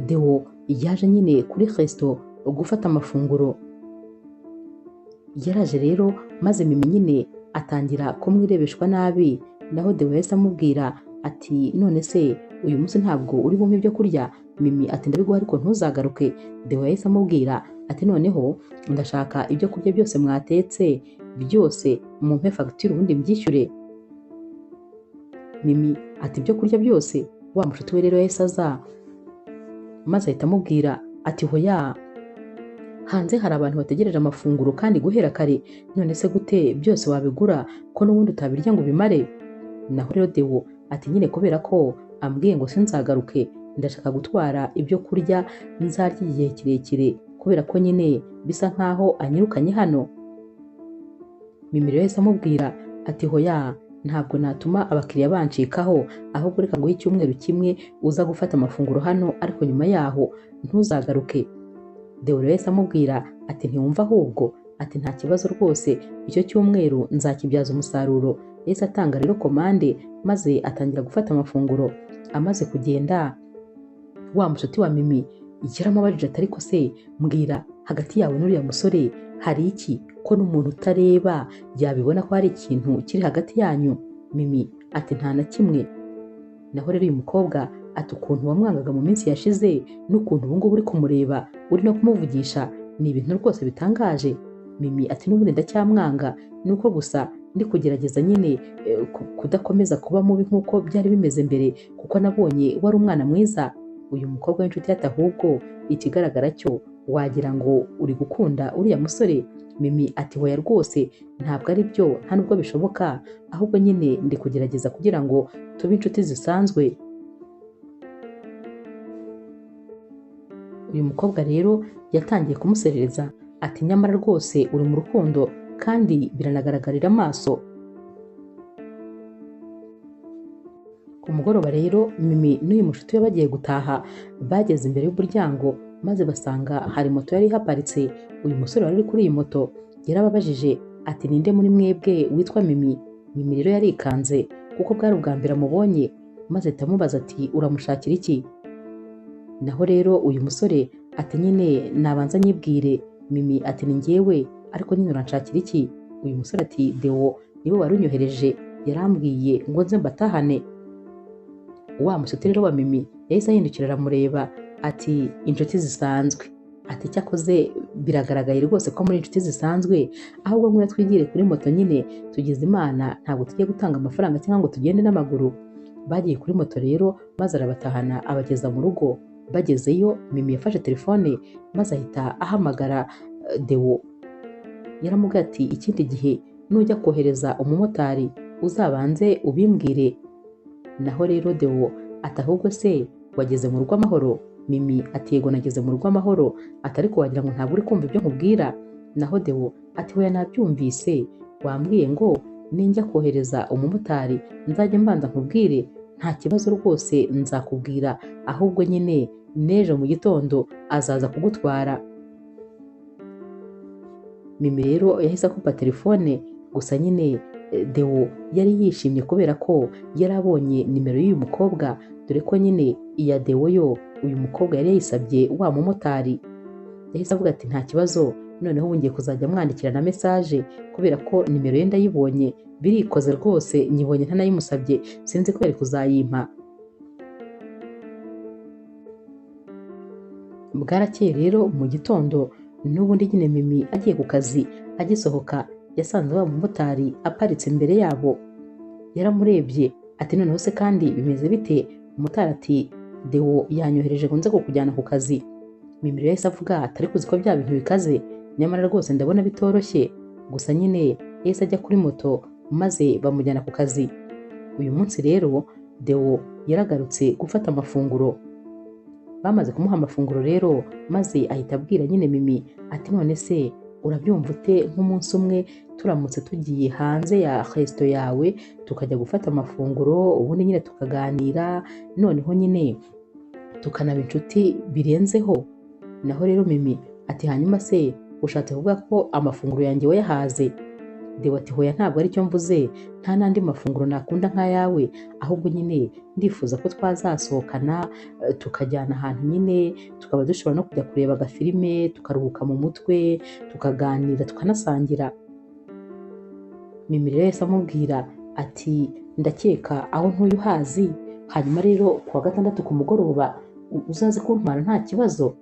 Deo yaje nyine kuri resto gufata amafunguro. Yaraje rero maze Mimi nyine atangira kumwirebeshwa nabi, naho Deo yahise amubwira ati none se uyu munsi ntabwo uri bumpe ibyo kurya? Mimi ati ndabiguha ariko ntuzagaruke. Deo yahise amubwira ati noneho ndashaka ibyo kurya byose mwatetse byose mumpe fagitire ubundi mbyishyure. Mimi ati ibyo kurya byose? Wa mushuti we rero yahise aza maze ahita amubwira ati hoya, hanze hari abantu bategereje amafunguro kandi guhera kare, none se gute byose wabigura ko n'ubundi utabirya ngo ubimare? Naho rero Deo ati nyine kubera ko ambwiye ngo sinzagaruke, ndashaka gutwara ibyo kurya nzarya igihe kirekire, kubera ko nyine bisa nkaho anyirukanye hano. Mimi rero yahise amubwira ati hoya, ntabwo natuma abakiriya bancikaho, ahubwo reka nguhe icyumweru kimwe uza gufata amafunguro hano, ariko nyuma yaho ntuzagaruke. Deo rero yahise amubwira ati ntiwumva ahubwo, ati nta kibazo rwose, icyo cyumweru nzakibyaza umusaruro. Yahise atanga rero komande maze atangira gufata amafunguro. Amaze kugenda wa mushuti wa Mimi yaramubajije ati ariko se mbwira, hagati yawe n'uriya musore hari iki ko n'umuntu utareba yabibona ko hari ikintu kiri hagati yanyu? Mimi ati nta na kimwe. Naho rero uyu mukobwa ati ukuntu wamwangaga mu minsi yashize n'ukuntu ubu ngubu uri kumureba uri no kumuvugisha ni ibintu rwose bitangaje. Mimi ati n'ubundi ndacyamwanga, nuko gusa ndi kugerageza nyine kudakomeza kuba mubi nk'uko byari bimeze mbere, kuko nabonye wari umwana mwiza. Uyu mukobwa w'inshuti ye ahubwo ikigaragara cyo wagira ngo uri gukunda uriya musore. Mimi ati hoya rwose ntabwo ari byo, nta nubwo bishoboka, ahubwo nyine ndi kugerageza kugira ngo tube inshuti zisanzwe. Uyu mukobwa rero yatangiye kumuserereza ati nyamara rwose uri mu rukundo kandi biranagaragarira amaso. Ku mugoroba rero Mimi n'uyu mushuti we bagiye gutaha, bageze imbere y'umuryango maze basanga hari moto yari ihaparitse. Uyu musore wari uri kuri iyi moto yarababajije ati ninde muri mwebwe witwa Mimi? Mimi rero yarikanze kuko bwari ubwa mbere amubonye, maze ahita amubaza ati uramushakira iki? Naho rero uyu musore ati nyine nabanza nyibwire. Mimi ati ni njyewe, ariko nyine uranshakira iki? Uyu musore ati Deo niwe wari unyohereje, yarambwiye ngo nze mbatahane. Wa mushuti rero wa Mimi yahise ahindukira aramureba ati inshuti zisanzwe, ati cyakoze biragaragaye rwose ko muri inshuti zisanzwe, ahubwo ngwino twigire kuri moto nyine tugize Imana ntabwo tugiye gutanga amafaranga cyangwa ngo tugende n'amaguru. Bagiye kuri moto rero maze arabatahana abageza mu rugo. Bagezeyo Mimi yafashe telefone maze ahita ahamagara Deo. Yaramubwiye ati ikindi gihe nujya kohereza umumotari uzabanze ubimbwire. Naho rero Deo ati ahubwo se wageze mu rugo amahoro? Mimi ati yego nageze mu rugo amahoro, ati ariko wagira ngo ntabwo uri kumva ibyo nkubwira. Naho Deo ati hoya nabyumvise, wambwiye ngo ninjya kohereza umumotari nzajya mbanza nkubwire, Nta kibazo rwose nzakubwira, ahubwo nyine n'ejo mu gitondo azaza kugutwara. Mimi rero yahise akupa telefone, gusa nyine Deo yari yishimye kubera ko yari abonye nimero y'uyu mukobwa, dore ko nyine iya Deo yo uyu mukobwa yari yayisabye wa mumotari. Yahise avuga ati nta kibazo, noneho ubu ngiye kuzajya mwandikira na message kubera ko nimero ye ndayibonye, birikoze rwose nyibonye ntanayimusabye, sinzi ko yari kuzayimpa. Bwarakeye rero mu gitondo n'ubundi nyine Mimi agiye ku kazi, agisohoka yasanze wa mumotari aparitse imbere yabo. Yaramurebye ati noneho se kandi bimeze bite? Umumotari ati Deo yanyohereje ngo nze kukujyana ku kazi. Mimi rero yahise avuga atari kuzi ko bya bintu bikaze, nyamara rwose ndabona bitoroshye. Gusa nyine yahise ajya kuri moto maze bamujyana ku kazi. Uyu munsi rero Deo yaragarutse gufata amafunguro. Bamaze kumuha amafunguro rero, maze ahita abwira nyine Mimi ati none se urabyumva ute nk'umunsi umwe turamutse tugiye hanze ya resto yawe tukajya gufata amafunguro, ubundi nyine tukaganira, noneho nyine tukanaba inshuti birenzeho. Naho rero Mimi ati hanyuma se ushatse kuvuga ko amafunguro yanjye wayahaze? Deo ati hoya ntabwo aricyo mvuze, nta n'andi mafunguro nakunda nk'ayawe, ahubwo nyine ndifuza ko twazasohokana tukajyana ahantu nyine tukaba dushobora no kujya kureba agafilime, tukaruhuka mu mutwe, tukaganira, tukanasangira. Mimi rero yahise amubwira ati ndakeka aho ntuye uhazi, hanyuma rero kuwa gatandatu ku mugoroba uzaze kuntwara nta kibazo.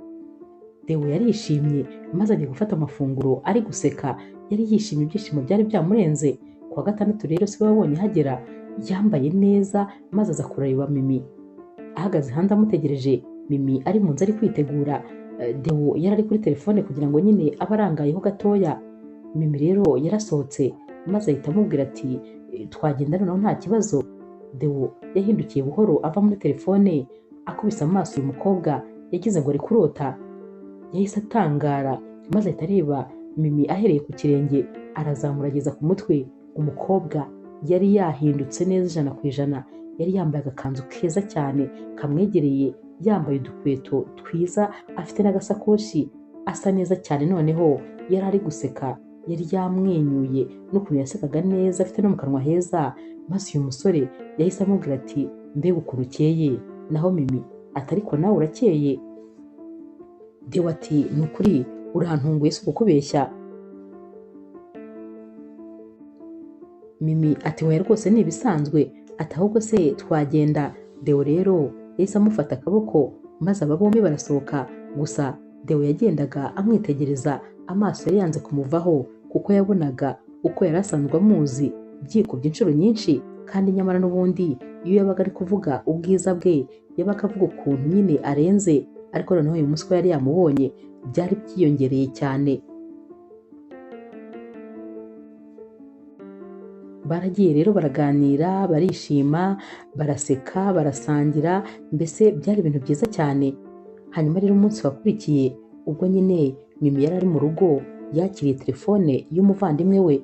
Deo yarishimye maze agiye gufata amafunguro ari guseka, yari yishimye, ibyishimo byari byamurenze. Kuwa gatandatu rero si we wabonye hagera, yambaye neza maze aza kureba Mimi ahagaze hanze amutegereje. Mimi ari mu nzu ari kwitegura, Deo yari ari kuri telefone kugira ngo nyine abe arangayeho gatoya. Mimi rero yarasohotse maze ahita amubwira ati twagenda noneho nta kibazo. Deo yahindukiye buhoro ava muri telefone, akubise amaso uyu mukobwa yagize ngo ari kurota. Yahise atangara maze ahita areba Mimi ahereye ku kirenge arazamura ageza ku mutwe. Umukobwa yari yahindutse neza 100%, yari yambaye agakanzu keza cyane kamwegereye, yambaye udukweto twiza, afite n'agasakoshi, asa neza cyane. Noneho yari ari guseka, yari yamwenyuye n'ukuntu yasekaga neza, afite no mu kanwa heza. Maze uyu musore yahise amubwira ati mbega ukuntu ukeye. Naho Mimi ati ariko nawe urakeye. Deo ati ni ukuri urantunguye si ukukubeshya. Mimi ati oya rwose ni ibisanzwe, ati ahubwo se twagenda. Deo rero yahise amufata akaboko maze aba bombi barasohoka. Gusa Deo yagendaga amwitegereza, amaso yari yanze kumuvaho kuko yabonaga uko yari asanzwe amuzi byikubye inshuro nyinshi, kandi nyamara n'ubundi iyo yabaga ari kuvuga ubwiza bwe yabaga avuga ukuntu nyine arenze, ariko noneho uyu munsi ko yari yamubonye byari byiyongereye cyane. Baragiye rero baraganira, barishima, baraseka, barasangira, mbese byari ibintu byiza cyane. Hanyuma rero umunsi wakurikiye ubwo nyine Mimi yari ari mu rugo, yakiriye telefone y'umuvandimwe we.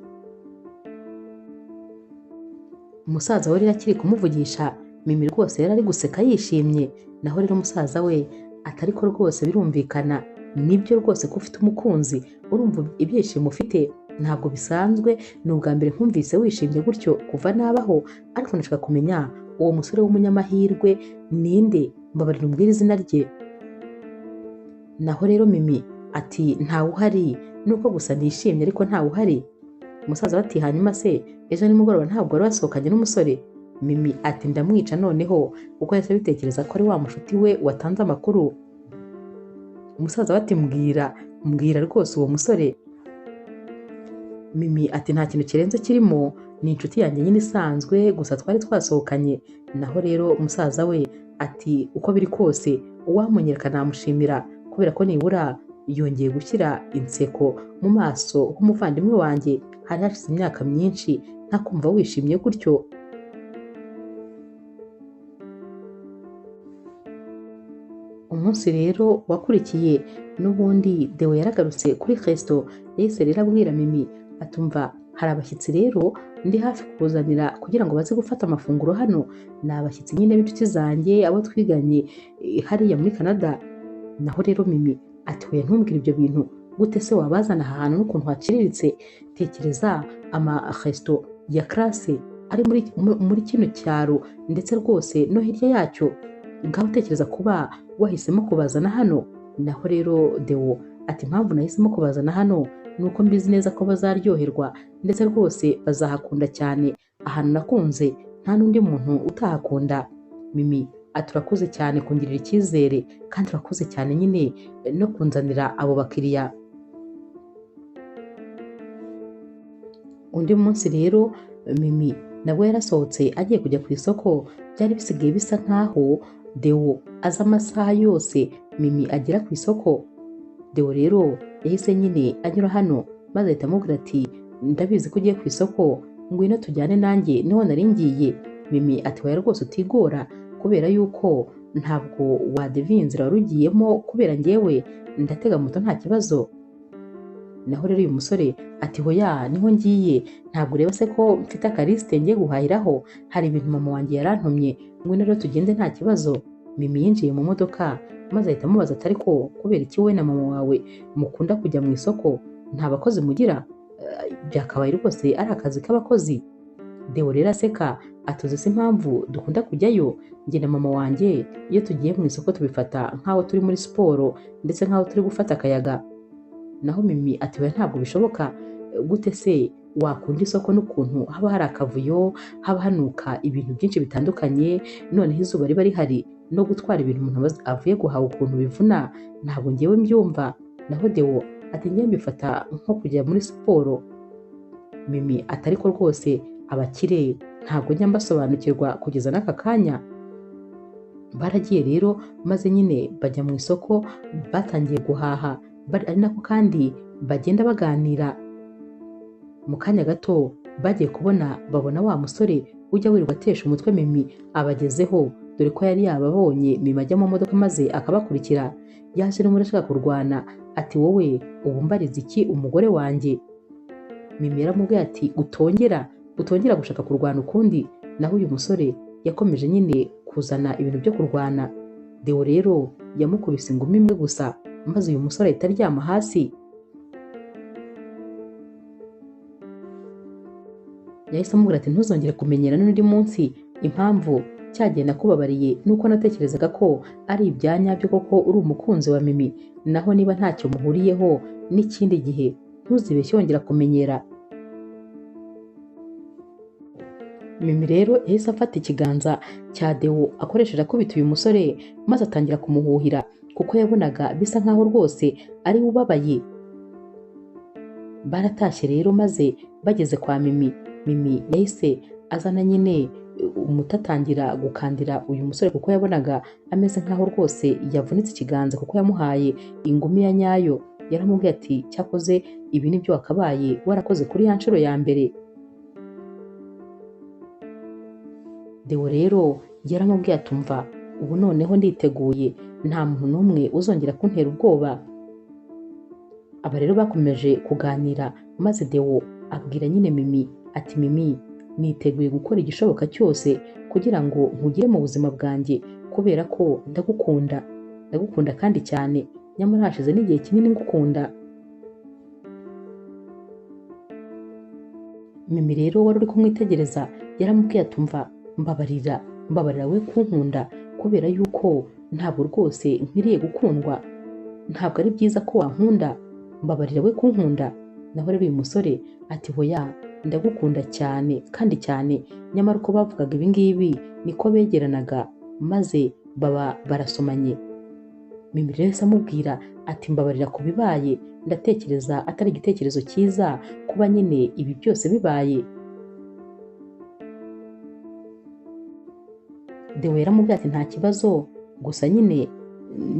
Umusaza we rero akiri kumuvugisha, Mimi rwose yari ari guseka yishimye. Naho rero umusaza we atari ko rwose birumvikana, nibyo rwose ko ufite umukunzi, urumva ibyishimo ufite ntabwo bisanzwe, ni ubwa mbere nkumvise wishimye gutyo kuva nabaho, ariko ndashaka kumenya uwo musore w'umunyamahirwe ninde, mbabarira umbwire izina rye. Naho rero Mimi ati ntawe uhari, nuko gusa nishimye ariko ntawe uhari. Umusaza ati hanyuma se ejo nimugoroba ntabwo wari wasohokanye n'umusore? Mimi ati ndamwica noneho, kuko yahise abitekereza ko ari wa mushuti we watanze amakuru. Umusaza ati mbwira, mbwira rwose uwo musore. Mimi ati nta kintu kirenze kirimo, ni inshuti yanjye nyine isanzwe, gusa twari twasohokanye. Naho rero umusaza we ati uko biri kose uwamunyereka namushimira, kubera ko nibura yongeye gushyira inseko mu maso h'umuvandimwe wanjye, hari hashize imyaka myinshi ntakumva wishimye gutyo. Umunsi rero wakurikiye n'ubundi Deo yaragarutse kuri resto, yahise rero abwira Mimi atumva Hari abashyitsi rero ndi hafi kuzanira kugira ngo baze gufata amafunguro hano, ni abashyitsi nyine b'inshuti zanjye abo twiganye hariya muri Canada. Naho rero Mimi ati oya ntumbwire ibyo bintu, gute se wabazana aha hantu n'ukuntu haciriritse? Tekereza ama resto ya classe ari muri kino cyaro ndetse rwose no hirya yacyo, ngaho utekereza kuba wahisemo kubazana hano. Naho rero Deo ati impamvu nahisemo kubazana hano ni uko mbizi neza ko bazaryoherwa ndetse rwose bazahakunda cyane, ahantu nakunze nta n'undi muntu utahakunda. Mimi ati urakoze cyane kungirira icyizere kandi urakoze cyane nyine no kunzanira abo bakiriya. Undi munsi rero Mimi nabwo yarasohotse agiye kujya ku isoko, byari bisigaye bisa nkaho Deo aza amasaha yose Mimi agera ku isoko. Deo rero yahise nyine anyura hano maze ahita amubwira ati ndabizi ko ugiye ku isoko, ngwino tujyane nanjye niho nari ngiye. Mimi ati oya rwose utigora kubera yuko ntabwo wadeviye inzira wari ugiyemo kubera njyewe ndatega moto nta kibazo. Naho rero uyu musore ati hoya niho ngiye, ntabwo ureba se ko mfite akarisite ngiye guhahiraho, hari ibintu mama wanjye yarantumye, ngwino rero tugende nta kibazo. Mimi yinjiye mu modoka maze ahita amubaza ati ariko kubera iki wowe na mama wawe mukunda kujya mu isoko, nta bakozi mugira? Byakabaye rwose ari akazi k'abakozi. Deo rero aseka atuzi se impamvu dukunda kujyayo, njye na mama wanjye iyo tugiye mu isoko tubifata nk'aho turi muri siporo ndetse nk'aho turi gufata akayaga. Naho Mimi ati oya ntabwo bishoboka, gute se wakunda isoko n'ukuntu haba hari akavuyo, haba hanuka ibintu byinshi bitandukanye, noneho izuba riba rihari no gutwara ibintu umuntu avuye guhaha ukuntu bivuna, ntabwo ngewe mbyumva. Naho Deo ati njye mbifata nko kujya muri siporo. Mimi ati ariko rwose abakire ntabwo njya mbasobanukirwa kugeza n'aka kanya. Baragiye rero maze nyine bajya mu isoko, batangiye guhaha ari nako kandi bagenda baganira. Mu kanya gato bagiye kubona babona wa musore ujya wirirwa atesha umutwe Mimi abagezeho, dore ko yari yababonye Mimi ajya mu modoka maze akabakurikira. Yaje n'umuri ashaka kurwana ati wowe ubu mbariza iki umugore wanjye? Mimi yaramubwiye ati utongera gushaka kurwana ukundi. Naho uyu musore yakomeje nyine kuzana ibintu byo kurwana. Deo rero yamukubise ingumi imwe gusa maze uyu musore ahita aryama hasi. Yahise amubwira ati ntuzongere kumenyera n'undi munsi, impamvu cyagiye nakubabariye nuko natekerezaga ko ari ibya nyabyo koko uri umukunzi wa Mimi, naho niba ntacyo muhuriyeho n'ikindi gihe ntuzibeshye wongera kumenyera. Mimi rero yahise afata ikiganza cya Deo akoresheje akubita uyu musore maze atangira kumuhuhira kuko yabonaga bisa nkaho rwose ari we ubabaye. Baratashye rero maze bageze kwa Mimi, Mimi yahise azana nyine umuti atangira gukandira uyu musore kuko yabonaga ameze nkaho rwose yavunitse ikiganza kuko yamuhaye ingumi ya nyayo. Yaramubwiye ati cyakoze ibi nibyo wakabaye warakoze kuri ya nshuro ya mbere. Deo rero yaramubwiye ati umva ubu noneho nditeguye, nta muntu n'umwe uzongera kuntera ubwoba. Aba rero bakomeje kuganira maze Deo abwira nyine Mimi ati Mimi niteguye gukora igishoboka cyose kugira ngo nkugire mu buzima bwanjye kubera ko ndagukunda, ndagukunda kandi cyane, nyamara hashize n'igihe kinini ngukunda. Mimi rero wari uri kumwitegereza yaramubwiye ati umva mbabarira, mbabarira we kunkunda kubera yuko ntabwo rwose nkwiriye gukundwa, ntabwo ari byiza ko wankunda, mbabarira we kunkunda. Naho rero uyu musore ati hoya ndagukunda cyane kandi cyane. Nyamara uko bavugaga ibi ngibi niko begeranaga maze baba barasomanye. Mimi rero yahise amubwira ati mbabarira ku bibaye, ndatekereza atari igitekerezo cyiza kuba nyine ibi byose bibaye. Deo yaramubwiye ati nta kibazo, gusa nyine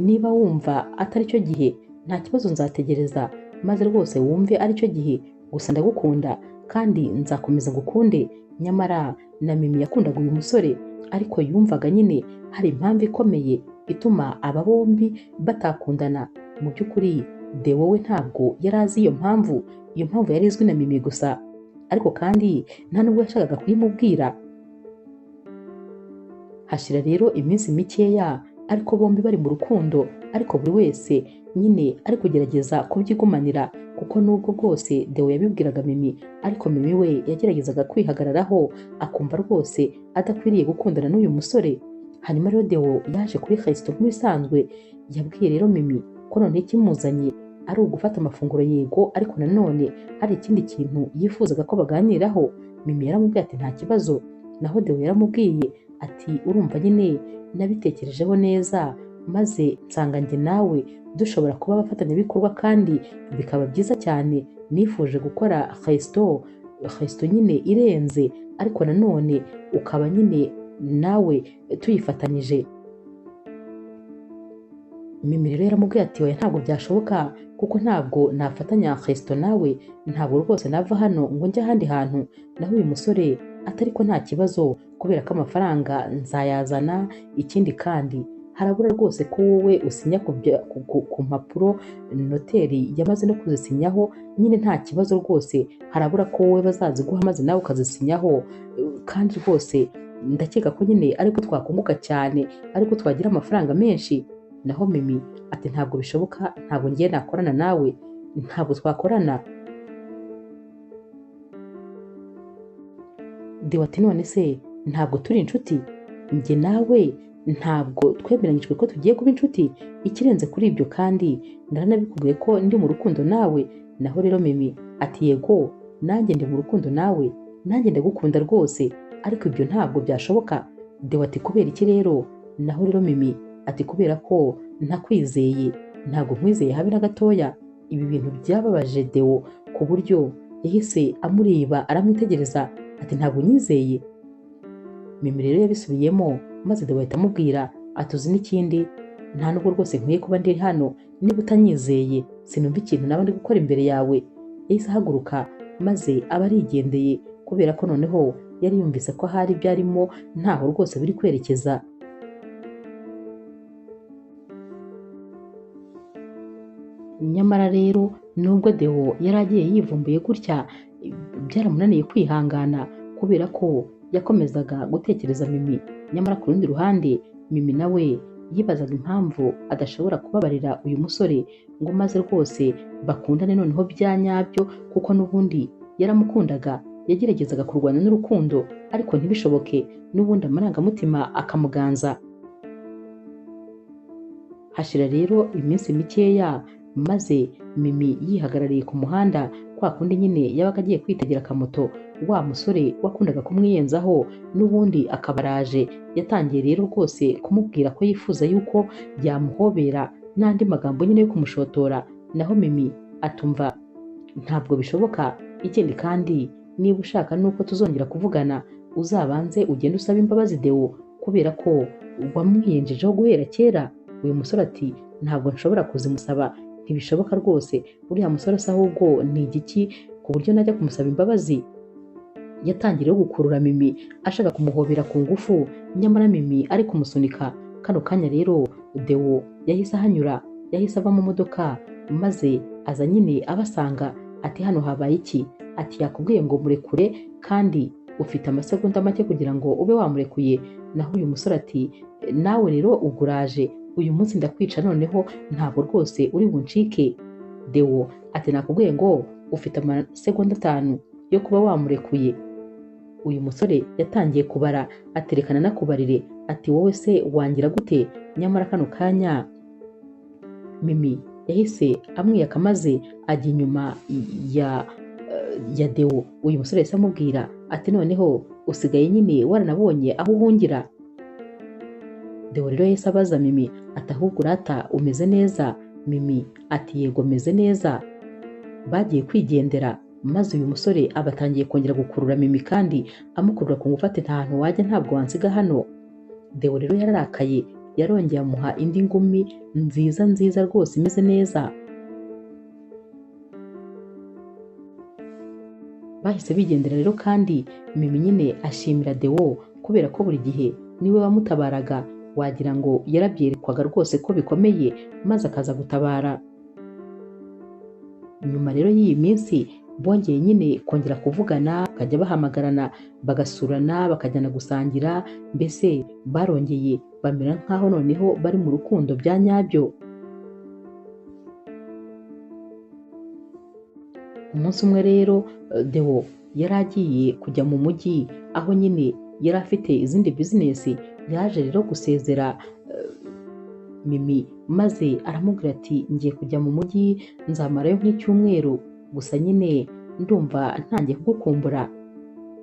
niba wumva atari cyo gihe nta kibazo nzategereza maze rwose wumve ari cyo gihe, gusa ndagukunda kandi nzakomeza ngukunde. Nyamara na Mimi yakundaga uyu musore ariko yumvaga nyine hari impamvu ikomeye ituma aba bombi batakundana. Mu by'ukuri Deo we ntabwo yari azi iyo mpamvu, iyo mpamvu yari izwi na Mimi gusa. Ariko kandi nta nubwo yashakaga kuyimubwira. Hashira rero iminsi mikeya ariko bombi bari mu rukundo, ariko buri wese nyine ari kugerageza kubyigumanira, kuko nubwo bwose Deo yabibwiraga Mimi, ariko Mimi we yageragezaga kwihagararaho akumva rwose adakwiriye gukundana n'uyu musore. Hanyuma rero Deo yaje kuri Kristo nk'ibisanzwe, yabwiye rero Mimi ko none ikimuzanye ari ugufata amafunguro yego, ariko nanone hari ikindi kintu yifuzaga ko baganiraho. Mimi yaramubwiye ati nta kibazo. Naho Deo yaramubwiye ati urumva nyine nabitekerejeho neza maze nsanga njye nawe dushobora kuba abafatanyabikorwa kandi bikaba byiza cyane. Nifuje gukora Kristo nyine irenze, ariko nanone ukaba nyine nawe tuyifatanyije. Mimi rero yaramubwiye ati oya ntabwo byashoboka, kuko ntabwo nafatanya Kristo nawe, ntabwo rwose nava hano ngo njye ahandi hantu. Naho uyu musore atari ko nta kibazo, kubera ko amafaranga nzayazana, ikindi kandi harabura rwose ko wowe usinya ku mpapuro noteri yamaze no kuzisinyaho, nyine nta kibazo rwose, harabura ko wowe bazaziguha maze nawe ukazisinyaho, kandi rwose ndakeka ko nyine ariko twakunguka cyane, ariko twagira amafaranga menshi. Naho Mimi ati ntabwo bishoboka, ntabwo ngiye nakorana nawe, ntabwo twakorana. Deo ati none se ntabwo turi inshuti? Njye nawe ntabwo twemeranyijwe ko tugiye kuba inshuti? Ikirenze kuri ibyo kandi naranabikubwiye ko ndi mu rukundo nawe. Naho rero Mimi ati yego nanjye ndi mu rukundo nawe, nanjye ndagukunda rwose, ariko ibyo ntabwo byashoboka. Deo ati kubera iki rero? Naho rero Mimi ati kubera ko ntakwizeye, ntabwo nkwizeye habe na gatoya. Ibi bintu byababaje Deo ku buryo yahise amureba aramwitegereza ati ntabwo unyizeye. Mimi rero yabisubiyemo maze Deo ahita amubwira ati uzi n'ikindi, nta nubwo rwose nkwiye kuba ndi hano, niba utanyizeye sinumva ikintu naba ndi gukora imbere yawe. Yahise ahaguruka maze aba arigendeye, kubera ko noneho yari yumvise ko hari ibyo arimo ntaho rwose biri kwerekeza. Nyamara rero nubwo Deo yari agiye yivumbuye gutya, byaramunaniye kwihangana kubera ko yakomezaga gutekereza Mimi. Nyamara ku rundi ruhande Mimi nawe yibazaga impamvu adashobora kubabarira uyu musore ngo maze rwose bakundane noneho bya nyabyo, kuko n'ubundi yaramukundaga, yageragezaga kurwana n'urukundo ariko ntibishoboke, n'ubundi amarangamutima akamuganza. Hashira rero iminsi mikeya maze Mimi yihagarariye ku muhanda kwa kundi nyine yabaga agiye kwitegera akamoto, wa musore wakundaga kumwiyenzaho n'ubundi akabaraje. Yatangiye rero rwose kumubwira ko yifuza yuko yamuhobera n'andi magambo nyine yo kumushotora. Naho Mimi atumva ntabwo bishoboka, ikindi kandi niba ushaka nuko tuzongera kuvugana uzabanze ugende usaba imbabazi Deo, kubera ko wamwiyenjejeho guhera kera. Uyu musore ati ntabwo nshobora kuzimusaba, ntibishoboka rwose, uriya musore asa ahubwo ni igiki ku buryo najya kumusaba imbabazi. Yatangiriye gukurura Mimi ashaka kumuhobera ku ngufu, nyamara Mimi ari kumusunika. Kano kanya rero Deo yahise ahanyura, yahise ava mu modoka maze aza nyine abasanga ati hano habaye iki? Ati yakubwiye ngo murekure kandi ufite amasegonda make kugira ngo ube wamurekuye. Naho uyu musore ati nawe rero uguraje, uyu munsi ndakwica noneho ntabwo rwose uri buncike. Deo ati nakubwiye ngo ufite amasegonda 5 yo kuba wamurekuye. Uyu musore yatangiye kubara aterekana nakubarire ati wowe se wangira gute? Nyamara kano kanya Mimi yahise amwiyaka maze ajya inyuma ya Deo. Uyu musore yahise amubwira ati noneho usigaye nyine waranabonye aho uhungira. Deo rero yahise abaza Mimi ati ahubwo urata umeze neza? Mimi ati yego meze neza. Bagiye kwigendera maze uyu musore abatangiye kongera gukurura Mimi kandi amukurura ku ngufu ati nta hantu wajya, ntabwo wansiga hano. Deo rero yararakaye, yarongeye amuha indi ngumi nziza nziza rwose imeze neza. Bahise bigendera rero kandi Mimi nyine ashimira Deo kubera ko buri gihe niwe wamutabaraga, wagira ngo yarabyerekwaga rwose ko bikomeye maze akaza gutabara. Nyuma rero y'iyi minsi Bongeye nyine kongera kuvugana, bakajya bahamagarana, bagasurana, bakajyana gusangira, mbese barongeye bamera nk'aho noneho bari mu rukundo bya nyabyo. Umunsi umwe rero Deo yari agiye kujya mu mujyi aho nyine yari afite izindi bizinesi, yaje rero gusezera Mimi maze aramubwira ati ngiye kujya mu mujyi nzamarayo nk'icyumweru, gusa nyine ndumva ntangiye kugukumbura.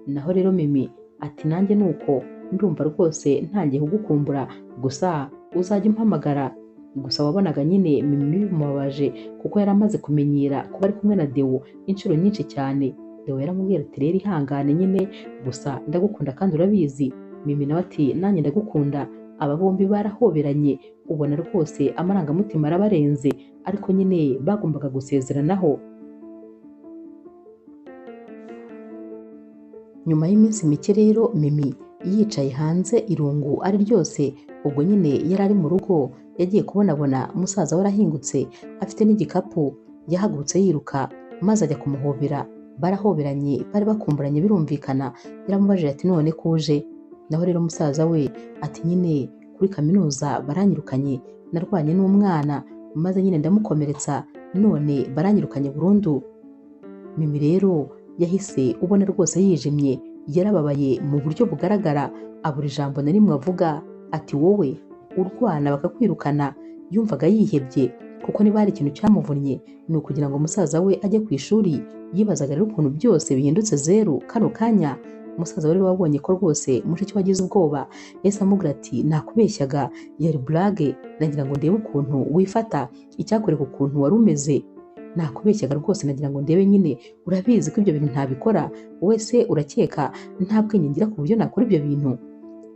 Naho rero Mimi ati nanjye nuko ndumva rwose ntangiye kugukumbura, gusa uzajya umpamagara. Gusa wabonaga nyine Mimi bimubabaje kuko yari amaze kumenyera kuba ari kumwe na Deo inshuro nyinshi cyane. Deo yaramubwira ati rero ihangane nyine, gusa ndagukunda kandi urabizi. Mimi nawe ati nanjye ndagukunda. Aba bombi barahoberanye, ubona rwose amarangamutima arabarenze, ariko nyine bagombaga gusezeranaho. Nyuma y'iminsi mike rero Mimi yicaye hanze irungu ari ryose, ubwo nyine yari ari mu rugo, yagiye kubonabona musaza we arahingutse afite n'igikapu, yahagurutse yiruka maze ajya kumuhobera. Barahoberanye, bari bakumburanye birumvikana. Yaramubajije ati none kuje? Naho rero musaza we ati nyine kuri kaminuza baranyirukanye, narwanye n'umwana maze nyine ndamukomeretsa, none baranyirukanye burundu. Mimi rero yahise ubona rwose yijimye, yarababaye mu buryo bugaragara, abura ijambo na rimwe avuga. Ati wowe urwana bakakwirukana. Yumvaga yihebye kuko niba hari ikintu cyamuvunnye ni ukugira ngo musaza we ajye ku ishuri. Yibazaga rero ukuntu byose bihindutse zeru kano kanya. Musaza we rero wabonye ko rwose mushiki we agize ubwoba, yahise amubwira ati nakubeshyaga, yari burage, nagira ngo ndebe ukuntu wifata, icyakwereka ukuntu wari umeze. Nakubeshyaga rwose nagira ngo ndebe nyine, urabizi ko ibyo bintu ntabikora, wowe se urakeka nta bwenge ngira ku buryo nakora ibyo bintu?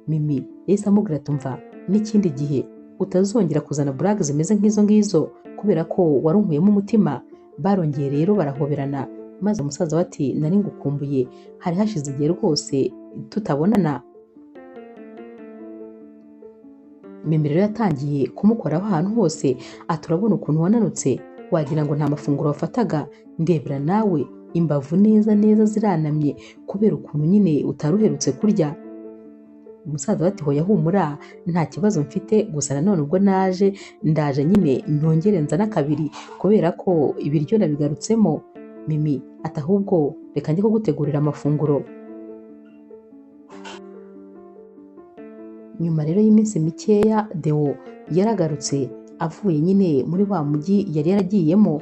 Mimi yahise amubwira ati umva, n'ikindi gihe utazongera kuzana burage zimeze nk'izo ngizo kubera ko warunkuyemo umutima. Barongeye rero barahoberana, maze umusaza we ati nari ngukumbuye, hari hashize igihe rwose tutabonana. Mimi rero yatangiye kumukoraho ahantu hose, ati urabona ukuntu wananutse, wagira ngo nta mafunguro wafataga, ndebera nawe imbavu neza neza ziranamye kubera ukuntu nyine utaruherutse kurya. Umusaza we ati hoya humura, nta kibazo mfite, gusa nanone ubwo naje ndaje nyine nongere nzana kabiri kubera ko ibiryo nabigarutsemo. Mimi ati ahubwo reka njye kugutegurira amafunguro. Nyuma rero y'iminsi mikeya Deo yaragarutse avuye nyine muri wa mujyi yari yaragiyemo.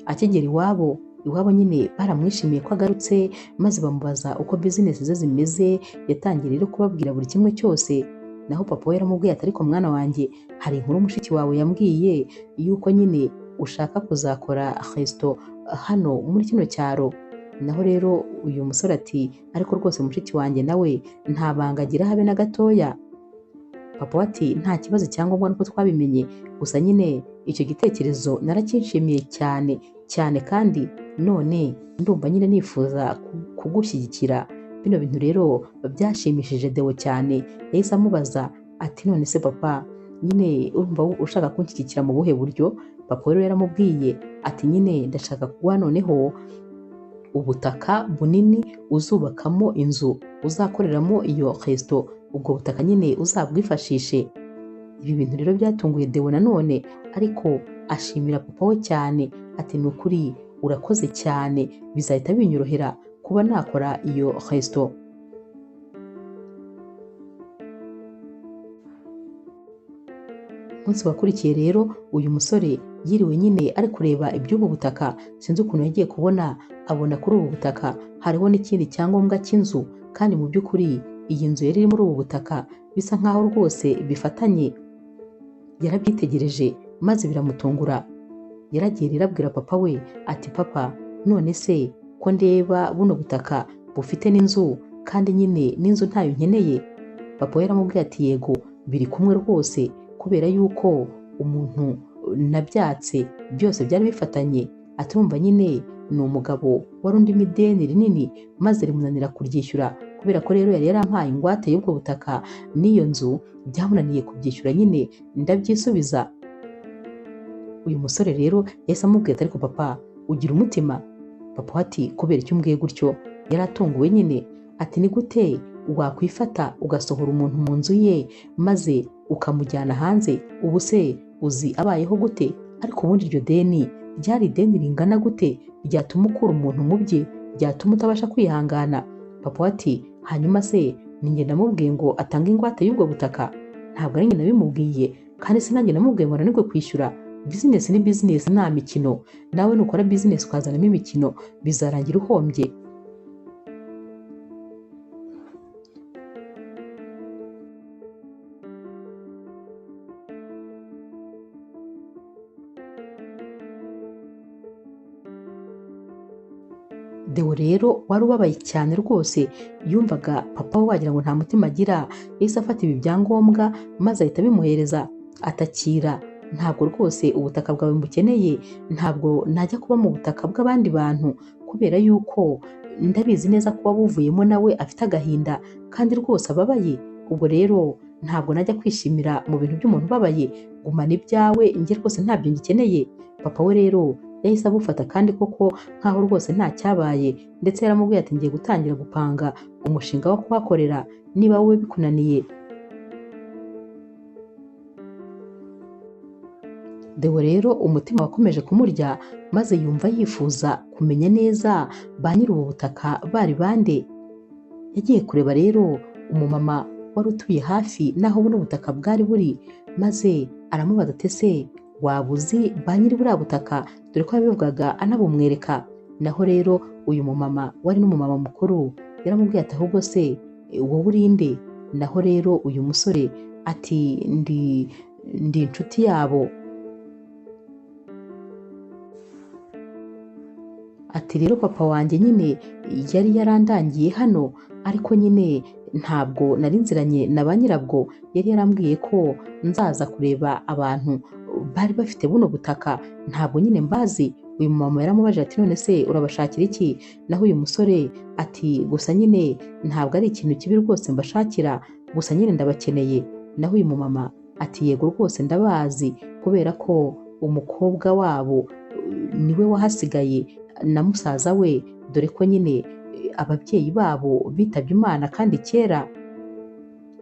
Akigera iwabo, iwabo nyine baramwishimiye ko agarutse, maze bamubaza uko bizinesi ze zimeze. Yatangiye rero kubabwira buri kimwe cyose. Naho papa we yaramubwiye ati ariko mwana wanjye, hari inkuru mushiki wawe yambwiye yuko nyine ushaka kuzakora resto hano muri kino cyaro. Naho rero uyu musore ati ariko rwose mushiki wanjye nawe nta banga agira habe na gatoya. Papa we ati nta kibazo, icyangombwa nuko twabimenye, gusa nyine icyo gitekerezo naracyishimiye cyane cyane, kandi none ndumva nyine nifuza kugushyigikira. Bino bintu rero byashimishije Deo cyane. Yahise amubaza ati none se papa, nyine urumva ushaka kunshyigikira mu buhe buryo? Papa rero yaramubwiye ati nyine ndashaka kuguha noneho ubutaka bunini uzubakamo inzu, uzakoreramo iyo resto, ubwo butaka nyine uzabwifashishe. Ibi bintu rero byatunguye Deo nanone, ariko ashimira papa we cyane ati ni ukuri urakoze cyane, bizahita binyorohera kuba nakora iyo resto. Umunsi wakurikiye rero uyu musore yiriwe nyine ari kureba iby'ubu butaka, sinzi ukuntu yagiye kubona abona kuri ubu butaka hariho n'ikindi cyangombwa cy'inzu, kandi mu by'ukuri iyi nzu yari iri muri ubu butaka bisa nkaho rwose bifatanye. Yarabyitegereje maze biramutungura. Yaragiye rero abwira papa we ati papa, none se ko ndeba buno butaka bufite n'inzu, kandi nyine n'inzu ntayo nkeneye? Papa we yaramubwiye ati yego biri kumwe rwose, kubera yuko umuntu nabyatse byose byari bifatanye. Atumva nyine ni umugabo wari undimo ideni rinini maze rimunanira kuryishyura, kubera ko rero yari yarampaye ingwate y'ubwo butaka n'iyo nzu, byamunaniye kubyishyura nyine ndabyisubiza. Uyu musore rero yahise amubwira ati ariko papa ugira umutima? Papa ati kubera icyo umbwiye gutyo? Yaratunguwe nyine ati ni gute wakwifata ugasohora umuntu mu nzu ye maze ukamujyana hanze? Ubu se uzi abayeho gute? Ariko ubundi iryo deni ryari ideni ringana gute ryatuma ukura umuntu mu bye, ryatuma utabasha kwihangana? Papa ati hanyuma se ninjye namubwiye ngo atange ingwate y'ubwo butaka? Ntabwo ari njye nabimubwiye, kandi sinanjye namubwiye ngo ananirwe kwishyura. Bizinesi ni bizinesi, nta mikino. Nawe nukora bizinesi ukazanamo imikino bizarangira uhombye. Deo rero wari ubabaye cyane rwose, yumvaga papa we wagira ngo nta mutima agira. Yahise afata ibi byangombwa maze ahita abimuhereza, atakira ntabwo rwose ubutaka bwawe mbukeneye, ntabwo najya kuba mu butaka bw'abandi bantu kubera yuko ndabizi neza ko wabuvuyemo nawe afite agahinda kandi rwose ababaye. Ubwo rero ntabwo najya kwishimira mu bintu by'umuntu ubabaye, gumana ibyawe njye rwose ntabyo ngikeneye. Papa we rero yahise abufata kandi koko nkaho rwose nta cyabaye, ndetse yaramubwiye ati ngiye gutangira gupanga umushinga wo kuhakorera niba wowe bikunaniye. Deo rero umutima wakomeje kumurya maze yumva yifuza kumenya neza ba nyiri ubu butaka bari bande. Yagiye kureba rero umumama wari utuye hafi n'aho buno butaka bwari buri, maze aramubaza ati ese waba uzi ba nyiri buriya butaka? Dore ko yabivugaga anabumwereka. Naho rero uyu mumama wari n'umumama mukuru yaramubwiye ati ahubwo se wowe urinde? Naho rero uyu musore ati ndi inshuti yabo. Ati rero papa wanjye nyine yari yarandangiye hano, ariko nyine ntabwo nari nziranye na ba nyirabwo, yari yarambwiye ko nzaza kureba abantu bari bafite buno butaka, ntabwo nyine mbazi. Uyu mama yaramubajije ati none se urabashakira iki? Naho uyu musore ati gusa nyine ntabwo ari ikintu kibi rwose mbashakira, gusa nyine ndabakeneye. Naho uyu mumama ati yego rwose ndabazi, kubera ko umukobwa wabo niwe wahasigaye na musaza we, dore ko nyine ababyeyi babo bitabye Imana kandi kera.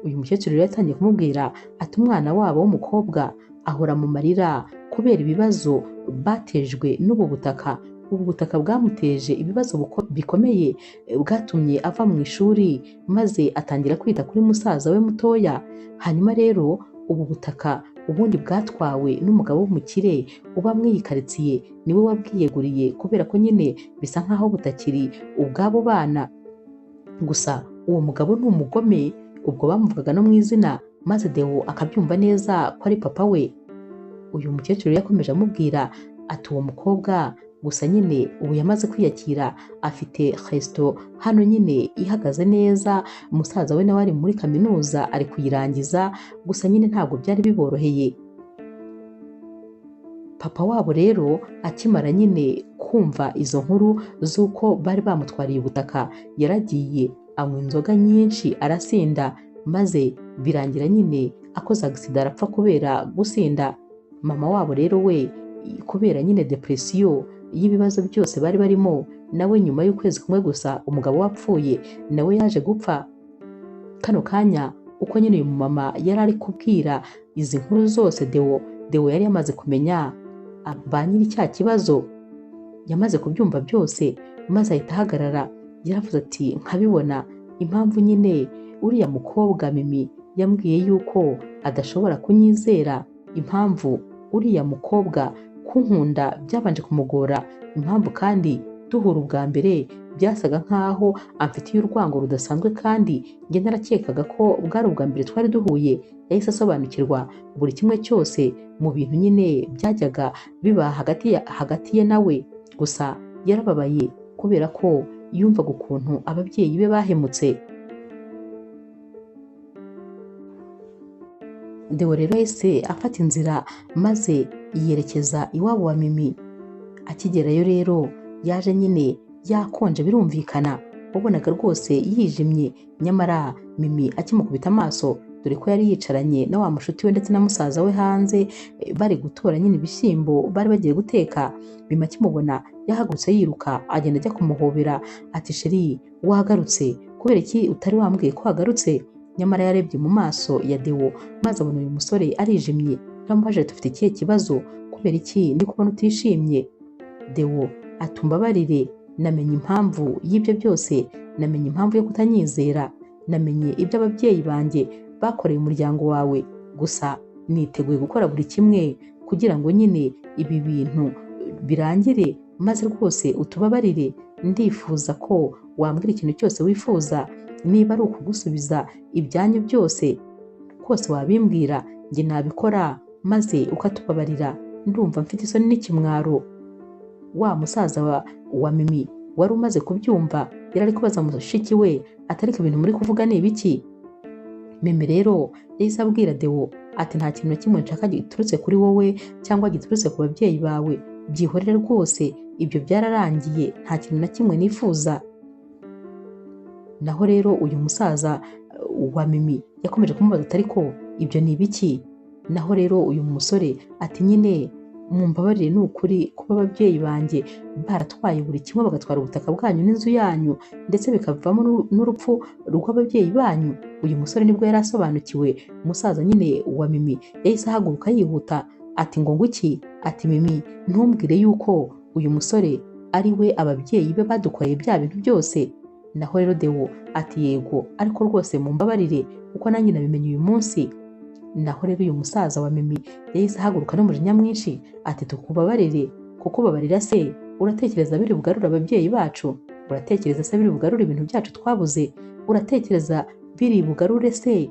Uyu mukecuru rero yatangiye kumubwira ati umwana wabo w'umukobwa ahora mu marira kubera ibibazo batejwe n'ubu butaka. Ubu butaka bwamuteje ibibazo bikomeye, bwatumye ava mu ishuri maze atangira kwita kuri musaza we mutoya. Hanyuma rero ubu butaka ubundi bwatwawe n'umugabo w'umukire uba muri iyi karitsiye, niwe wabwiyeguriye kubera ko nyine bisa nkaho butakiri ubw'abo bana. Gusa uwo mugabo ni umugome, ubwo bamuvugaga no mu izina, maze Deo akabyumva neza ko ari papa we. Uyu mukecuru yakomeje amubwira ati uwo mukobwa gusa nyine ubu yamaze kwiyakira, afite resto hano nyine ihagaze neza, musaza we nawe ari muri kaminuza ari kuyirangiza, gusa nyine ntabwo byari biboroheye. Papa wabo rero akimara nyine kumva izo nkuru z'uko bari bamutwariye ubutaka, yaragiye anywa inzoga nyinshi arasinda, maze birangira nyine akoze agisida arapfa kubera gusinda. Mama wabo rero we kubera nyine depresiyo y'ibibazo byose bari barimo, nawe nyuma y'ukwezi kumwe gusa umugabo wapfuye nawe yaje gupfa. Kano kanya uko nyine uyu mumama yari ari kubwira izi nkuru zose Deo yari yamaze kumenya ba nyiri cya kibazo, yamaze kubyumva byose maze ahita ahagarara. Yaravuze ati nkabibona impamvu nyine uriya mukobwa Mimi yambwiye yuko adashobora kunyizera, impamvu uriya mukobwa kunkunda byabanje kumugora, impamvu kandi duhura ubwa mbere byasaga nkaho amfitiye urwango rudasanzwe, kandi njye narakekaga ko bwari ubwa mbere twari duhuye. Yahise asobanukirwa buri kimwe cyose mu bintu nyine byajyaga biba hagati ye nawe. Gusa yarababaye kubera ko yumvaga ukuntu ababyeyi be bahemutse. Deo rero yahise afata inzira maze yerekeza iwabo wa Mimi. Akigerayo rero yaje nyine yakonje birumvikana, wabonaga rwose yijimye, nyamara Mimi akimukubita amaso, Dore ko yari yicaranye na wa mushuti we ndetse na musaza we hanze bari gutora nyine ibishyimbo bari bagiye guteka. Mimi akimubona yahagurutse yiruka agenda ajya kumuhobera ati sheri wagarutse, kubera iki utari wambwiye ko wagarutse? Nyamara yarebye mu maso ya Deo maze abona uyu musore arijimye, yaramubajije ati ufite ikihe kibazo, kubera iki ndi kubona utishimye? Deo ati umbabarire, namenye impamvu y'ibyo byose, namenye impamvu yo kutanyizera, namenye ibyo ababyeyi banjye bakoreye umuryango wawe, gusa niteguye gukora buri kimwe kugira ngo nyine ibi bintu birangire, maze rwose utubabarire. Ndifuza ko wambwira ikintu cyose wifuza, niba ari ukugusubiza ibyanyu byose rwose wabimbwira, njye nabikora maze ukatubabarira, ndumva mfite isoni n'ikimwaro. Wa musaza wa Mimi wari umaze kubyumva yari ari kubaza mushiki we atariko ibintu muri kuvuga ni ibiki? Mimi rero yahise abwira Deo ati nta kintu na kimwe nshaka giturutse kuri wowe cyangwa giturutse ku babyeyi bawe, byihorere rwose, ibyo byararangiye, nta kintu na kimwe nifuza. Naho rero uyu musaza wa Mimi yakomeje kumubaza ati ariko ibyo ni ibiki? Naho rero uyu musore ati nyine mumbabarire, ni ukuri kuba ababyeyi banjye baratwaye buri kimwe, bagatwara ubutaka bwanyu n'inzu yanyu, ndetse bikavamo n'urupfu rw'ababyeyi banyu. Uyu musore nibwo yari asobanukiwe. Umusaza nyine wa Mimi yahise ahaguruka yihuta ati ngo nguki? Ati Mimi ntumbwire yuko uyu musore ari we ababyeyi be badukoreye bya bintu byose. Naho rero Deo ati yego, ariko rwose mumbabarire kuko nanjye nabimenye uyu munsi. Naho rero uyu musaza wa Mimi yahise ahaguruka n'umujinya mwinshi ati tukubabarire? Kukubabarira se uratekereza biri bugarure ababyeyi bacu? Uratekereza se biri bugarure ibintu byacu twabuze? Uratekereza biri bugarure se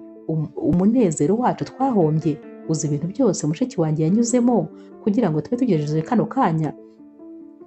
umunezero wacu twahombye? Uzi ibintu byose mushiki wanjye yanyuzemo kugira ngo tube tugejeje kano kanya?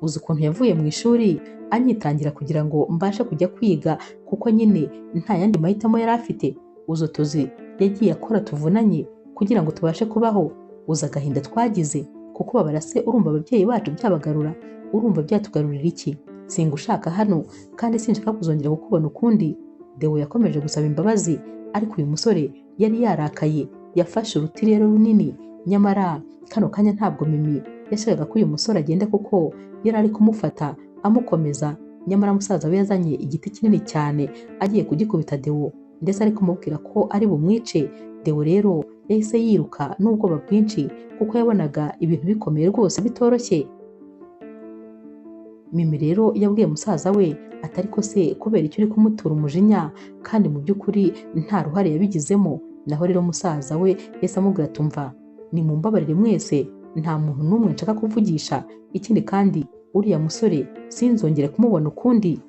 Uzi ukuntu yavuye mu ishuri anyitangira kugira ngo mbashe kujya kwiga kuko nyine nta yandi mahitamo yari afite? Uzi utuzi yagiye akora tuvunanye kugira ngo tubashe kubaho? Uzi agahinda twagize? Kuko babara se urumva ababyeyi bacu byabagarura? Urumva byatugarurira iki? Singushaka hano kandi sinshaka kuzongera kukubona ukundi. Deo yakomeje gusaba imbabazi, ariko uyu musore yari yarakaye, yafashe uruti rero runini. Nyamara kano kanya ntabwo Mimi yashakaga ko uyu musore agenda kuko yari ari kumufata amukomeza. Nyamara musaza we yazanye igiti kinini cyane agiye kugikubita Deo, ndetse ari kumubwira ko ari bumwice. Deo rero yahise yiruka n'ubwoba bwinshi kuko yabonaga ibintu bikomeye rwose bitoroshye. Mimi rero yabwiye musaza we ati ariko se kubera icyo uri kumutura umujinya kandi mu by'ukuri nta ruhare yabigizemo? Naho rero musaza we yahise amubwira ati umva, nimumbabarire mwese, nta muntu n'umwe nshaka kuvugisha, ikindi kandi uriya musore sinzongere kumubona ukundi.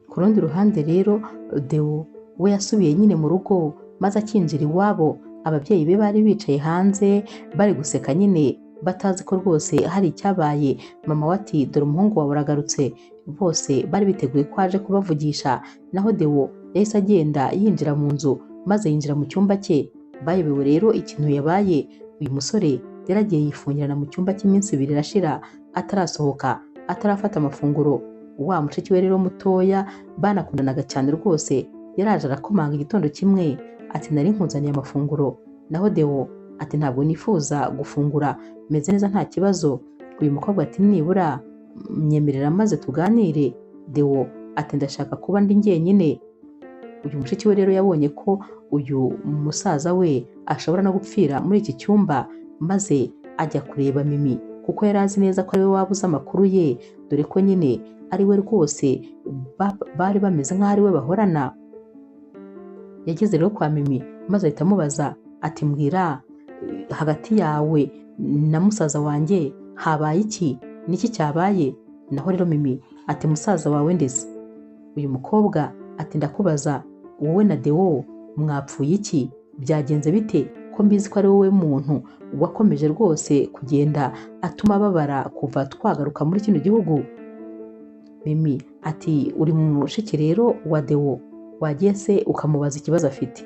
Ku rundi ruhande rero Deo we yasubiye nyine mu rugo, maze akinjira iwabo ababyeyi be bari bicaye hanze bari guseka nyine batazi ko rwose hari icyabaye. Mama we ati dore umuhungu wawe uragarutse. Bose bari biteguye ko aje kubavugisha. Naho Deo yahise agenda yinjira mu nzu maze yinjira mu cyumba cye. Bayobewe rero ikintu yabaye. Uyu musore yaragiye yifungirana mu cyumba cy'iminsi ibiri irashira atarasohoka, atarafata amafunguro. Wa mushiki we rero mutoya banakundanaga cyane rwose yaraje arakomanga igitondo kimwe ati nari nkuzaniye amafunguro. Naho Deo ati ntabwo nifuza gufungura, meze neza nta kibazo. Uyu mukobwa ati nibura mnyemerera maze tuganire. Deo ati ndashaka kuba ndi njyenyine. Uyu mushiki we rero yabonye ko uyu musaza we ashobora no gupfira muri iki cyumba, maze ajya kureba Mimi kuko yari azi neza ko ari we wabuze amakuru ye, dore ko nyine ari we rwose bari bameze nk'aho ari we bahorana. Yageze rero kwa Mimi maze ahita amubaza ati mbwira, hagati yawe na musaza wanjye habaye iki? Niki cyabaye? Naho rero Mimi ati musaza wawe ndetse. Uyu mukobwa ati ndakubaza, wowe na Deo mwapfuye iki? Byagenze bite ko mbizi ko ari wowe muntu wakomeje rwose kugenda atuma ababara kuva twagaruka muri kino gihugu? Mimi ati uri mushiki rero wa Deo, wagiye se ukamubaza ikibazo afite?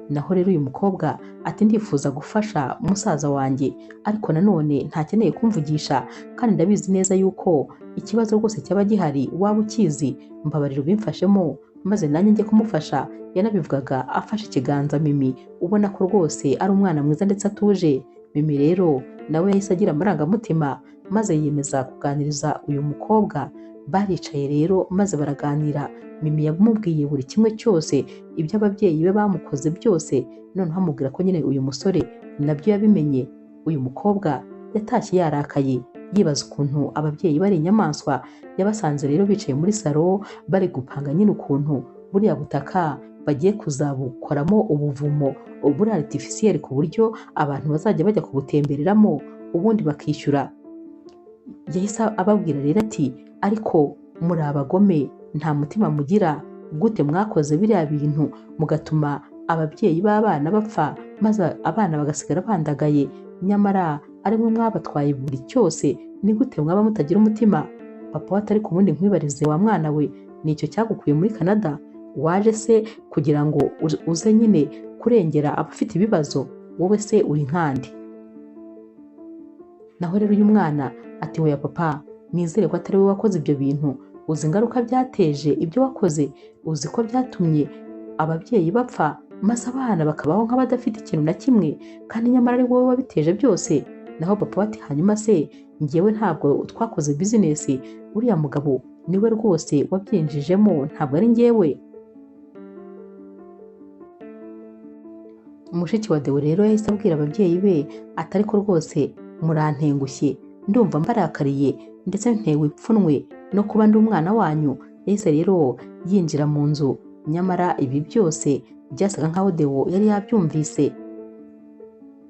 Naho rero uyu mukobwa ati ndifuza gufasha musaza wanjye, ariko nanone ntakeneye kumvugisha, kandi ndabizi neza yuko ikibazo rwose cyaba gihari waba ukizi, mbabarira ubimfashemo maze nanjye njye kumufasha. Yanabivugaga afashe ikiganza Mimi, ubona ko rwose ari umwana mwiza ndetse atuje. Mimi rero nawe yahise agira amarangamutima maze yiyemeza kuganiriza uyu mukobwa. Baricaye rero maze baraganira. Mimi yamubwiye buri kimwe cyose, ibyo ababyeyi be bamukoze byose, noneho amubwira ko nyine uyu musore nabyo yabimenye. Uyu mukobwa yatashye yarakaye, yibaza ukuntu ababyeyi bari inyamaswa. Yabasanze rero bicaye muri salo bari gupanga nyine ukuntu buriya butaka bagiye kuzabukoramo ubuvumo buri artificiel, ku buryo abantu bazajya bajya kubutembereramo ubundi bakishyura. Yahise ababwira rero ati ariko muri abagome, nta mutima mugira, gute mwakoze biriya bintu mugatuma ababyeyi b'abana bapfa maze abana bagasigara bandagaye, nyamara ari mwe mwabatwaye buri cyose, ni gute mwaba mutagira umutima? Papa we atari ku wundi nkwibarize wa mwana we, nicyo cyagukuye muri Canada? Waje se kugira ngo uze nyine kurengera abafite ibibazo? Wowe se uri nkandi? Naho rero uyu mwana ati hoya papa, nizere ko atari wowe wakoze ibyo bintu, uzi ingaruka byateje ibyo wakoze, uzi ko byatumye ababyeyi bapfa maze abana bakabaho nk'abadafite ikintu na kimwe, kandi nyamara ari wowe wabiteje byose. Naho papa ati hanyuma se njyewe ntabwo twakoze bizinesi, uriya mugabo niwe rwose wabyinjijemo, ntabwo ari njyewe. Mushiki wa Deo rero yahise abwira ababyeyi be ati ariko rwose murantengushye, ndumva mbarakariye ndetse ntewe ipfunwe no kuba ndi umwana wanyu. Yahise rero yinjira mu nzu, nyamara ibi byose byasaga nkaho Deo yari yabyumvise.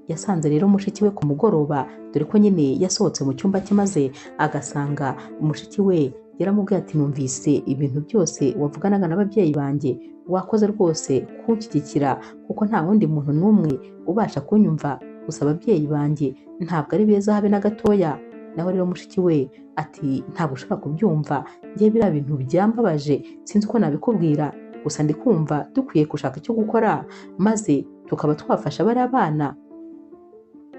Yasanze rero mushiki we ku mugoroba, dore ko nyine yasohotse mu cyumba cye maze agasanga mushiki we yaramubwiye ati numvise ibintu byose wavuganaga n'ababyeyi banjye, wakoze rwose kunshyigikira kuko nta wundi muntu n'umwe ubasha kunyumva, gusa ababyeyi banjye ntabwo ari beza habe na gatoya. Naho rero mushiki we ati ntabwo ushobora kubyumva, njye biriya bintu byambabaje sinzi uko nabikubwira, gusa ndi kumva dukwiye gushaka icyo gukora maze tukaba twafasha bariya bana.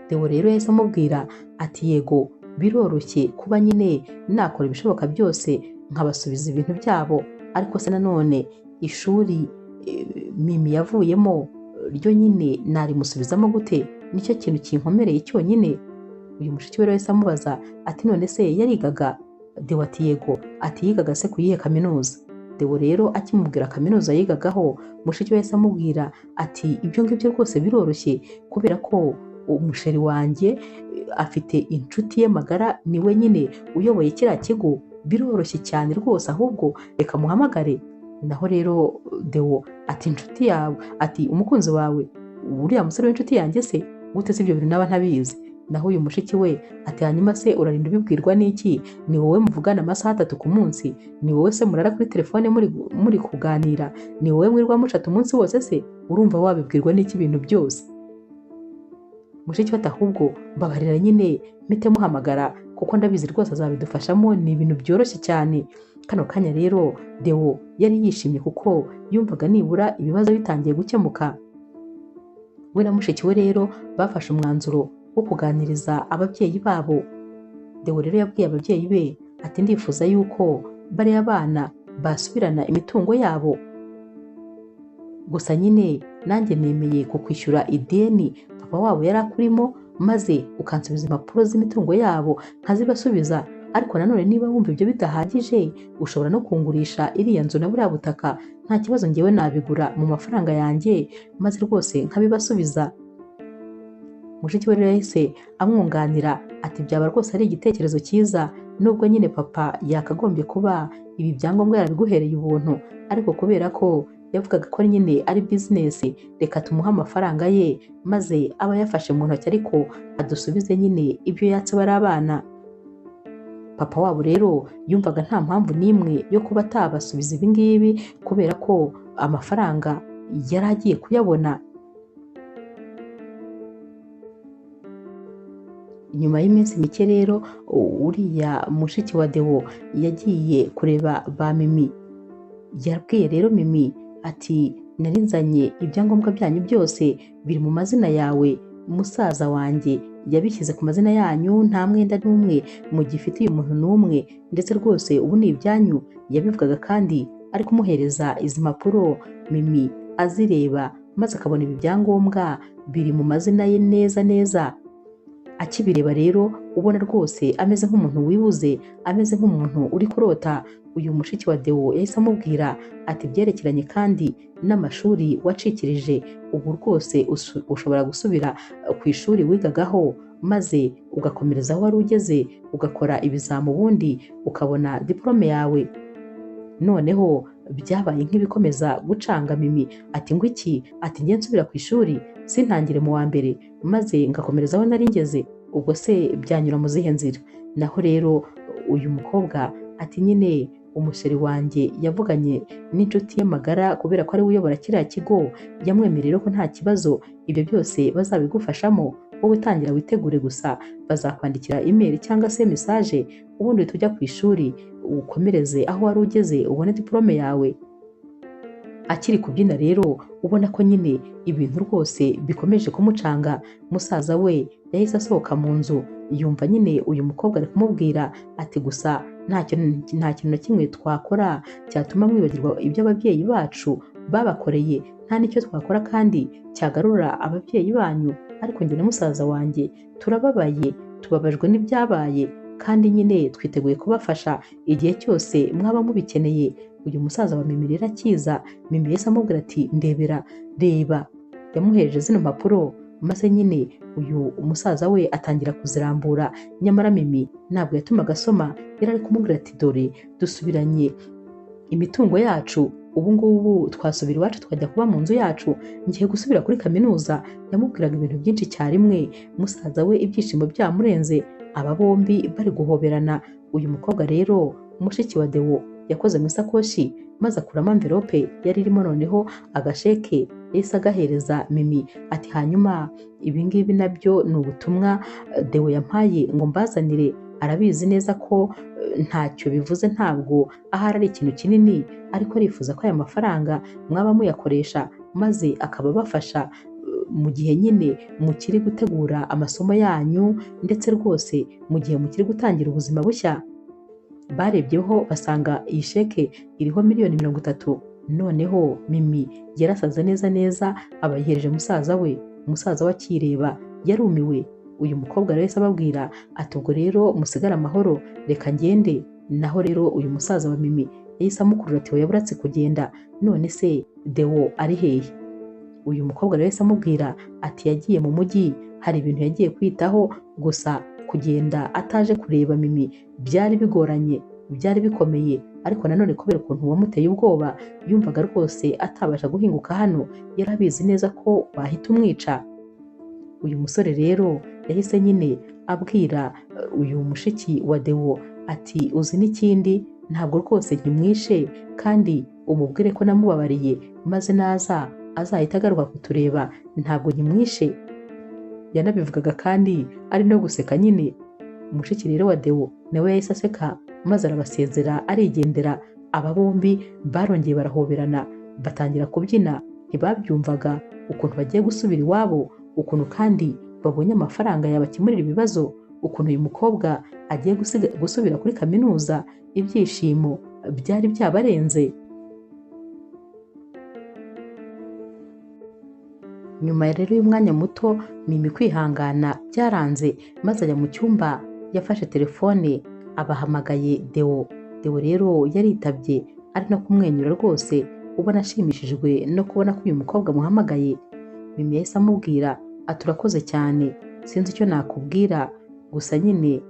Deo rero yahise amubwira ati yego biroroshye kuba nyine nakora ibishoboka byose nkabasubiza ibintu byabo, ariko se nanone ishuri Mimi yavuyemo ryo nyine narimusubizamo gute? Nicyo kintu kinkomereye cyonyine. Uyu mushiki we yahise amubaza ati none se yarigaga? Deo ati yego. Ati yigaga se ku yihe kaminuza? Deo rero akimubwira kaminuza yigagaho, mushiki we yahise amubwira ati ibyo ngibyo rwose biroroshye kubera ko umusheri wanjye afite inshuti ye magara, niwe nyine uyoboye kiriya kigo, biroroshye cyane rwose, ahubwo reka muhamagare. Naho rero Deo ati inshuti yawe, ati umukunzi wawe uriya musore w'inshuti yanjye se gute se ibyo bintu naba ntabizi? Naho uyu mushiki we ati hanyuma se urarinda ubibwirwa n'iki? Ni wowe muvugana amasaha 3 ku munsi? Ni wowe se murara kuri telefone muri kuganira? Ni wowe mwirwa mucata umunsi wose se? Urumva wabibwirwa n'iki ibintu byose? Mushiki we ati ahubwo mbabarira nyine mpite muhamagara kuko ndabizi rwose azabidufashamo, ni ibintu byoroshye cyane. Kano kanya rero Deo yari yishimye kuko yumvaga nibura ibibazo bitangiye gukemuka. We na mushiki we rero bafashe umwanzuro wo kuganiriza ababyeyi babo. Deo rero yabwiye ababyeyi be ati ndifuza yuko bariya bana basubirana imitungo yabo, gusa nyine nanjye nemeye kukwishyura ideni papa wabo yari akurimo, maze ukansubiza impapuro z'imitungo yabo nkazibasubiza, ariko nanone niba wumva ibyo bidahagije ushobora no kungurisha iriya nzu na buriya butaka, nta kibazo njyewe nabigura mu mafaranga yanjye maze rwose nkabibasubiza. Mushiki we rero yahise amwunganira ati byaba rwose ari igitekerezo cyiza, nubwo nyine papa yakagombye kuba ibi byangombwa yarabiguhereye ubuntu, ariko kubera ko yavugaga ko nyine ari bizinesi, reka tumuhe amafaranga ye maze aba yafashe mu ntoki ariko adusubize nyine ibyo yatse bari abana. Papa wabo rero yumvaga nta mpamvu n'imwe yo kuba atabasubiza ibi ngibi kubera ko amafaranga yari agiye kuyabona. Nyuma y'iminsi mike rero uriya mushiki wa Deo yagiye kureba ba Mimi. Yabwiye rero Mimi ati narinzanye ibyangombwa byanyu byose biri mu mazina yawe, musaza wanjye yabishyize ku mazina yanyu, nta mwenda n'umwe mugifitiye umuntu n'umwe, ndetse rwose ubu ni ibyanyu. Yabivugaga kandi ari kumuhereza izi mpapuro, Mimi azireba maze akabona ibi byangombwa biri mu mazina ye neza neza. Akibireba rero ubona rwose ameze nk'umuntu wibuze, ameze nk'umuntu uri kurota. Uyu mushiki wa Deo yahise amubwira ati byerekeranye kandi n'amashuri wacikirije, ubu rwose ushobora gusubira ku ishuri wigagaho maze ugakomereza aho wari ugeze, ugakora ibizamu ubundi ukabona diplome yawe. Noneho byabaye nk'ibikomeza gucanga Mimi ati ngo iki? Ati njye nsubira ku ishuri sintangire mu wa mbere maze ngakomereza aho nari ngeze, ubwo se byanyura mu zihe nzira? Naho rero uyu mukobwa ati nyine umusheri wanjye yavuganye n'inshuti ye magara kubera ko ari we uyobora kiriya kigo, yamwemerera ko nta kibazo ibyo byose bazabigufashamo, wowe tangira witegure gusa, bazakwandikira email cyangwa se message, ubundi tujya ku ishuri ukomereze aho wari ugeze ubone diplome yawe. Akiri kubyina rero ubona ko nyine ibintu rwose bikomeje kumucanga, musaza we yahise asohoka mu nzu yumva nyine uyu mukobwa ari kumubwira ati gusa nta kintu na kimwe twakora cyatuma mwibagirwa ibyo ababyeyi bacu babakoreye, nta n'icyo twakora kandi cyagarura ababyeyi banyu, ariko njye na musaza wanjye turababaye, tubabajwe n'ibyabaye kandi nyine twiteguye kubafasha igihe cyose mwaba mubikeneye. Uyu musaza wa Mimi rero akiza, Mimi yahise amubwira ati ndebera, reba. Yamuhereje zino mpapuro maze nyine uyu musaza we atangira kuzirambura, nyamara Mimi ntabwo yatumaga asoma, yari ari kumubwira ati dore dusubiranye imitungo yacu, ubu ngubu twasubira iwacu tukajya kuba mu nzu yacu, ngiye gusubira kuri kaminuza. Yamubwiraga ibintu byinshi icyarimwe, musaza we ibyishimo byamurenze, aba bombi bari guhoberana. Uyu mukobwa rero mushiki wa Deo yakoze mu isakoshi maze akuramo envelope yari irimo noneho agasheke, yahise agahereza Mimi ati hanyuma ibi ngibi nabyo ni ubutumwa Deo yampaye ngo mbazanire, arabizi neza ko ntacyo bivuze, ntabwo ahari ari ikintu kinini, ariko arifuza ko aya mafaranga mwaba muyakoresha maze akaba abafasha mu gihe nyine mukiri gutegura amasomo yanyu, ndetse rwose mu gihe mukiri gutangira ubuzima bushya. Barebyeho basanga iyi sheke iriho 30,000,000. Noneho Mimi yarasaze neza neza, abayihereje musaza we. Musaza we akireba yarumiwe. Uyu mukobwa rero yahise ababwira ati ubwo rero musigare amahoro, reka ngende. Naho rero uyu musaza wa Mimi yahise amukurura ati oya buratse kugenda, none se Deo ari hehe? Uyu mukobwa rero yahise amubwira ati yagiye mu mujyi, hari ibintu yagiye kwitaho, gusa kugenda ataje kureba Mimi byari bigoranye, byari bikomeye, ariko nanone kubera ukuntu wamuteye ubwoba yumvaga rwose atabasha guhinguka hano, yarabizi neza ko wahita umwica. Uyu musore rero yahise nyine abwira uyu mushiki wa Deo ati uzi n'ikindi, ntabwo rwose nkimwishe, kandi umubwire ko namubabariye, maze naza azahita agaruka kutureba, ntabwo nkimwishe. Yanabivugaga kandi ari no guseka nyine. Mushiki rero wa Deo nawe yahise aseka maze arabasezera arigendera. Aba bombi barongeye barahoberana batangira kubyina, ntibabyumvaga ukuntu bagiye gusubira iwabo, ukuntu kandi babonye amafaranga yabakemurira ibibazo, ukuntu uyu mukobwa agiye gusubira kuri kaminuza, ibyishimo byari byabarenze. Nyuma rero y'umwanya muto Mimi kwihangana byaranze, maze ajya mu cyumba, yafashe telefone abahamagaye Deo. Deo rero yaritabye ari no kumwenyura rwose, ubona ashimishijwe no kubona ko uyu mukobwa amuhamagaye. Mimi yahise amubwira ati urakoze cyane, sinzi icyo nakubwira, gusa nyine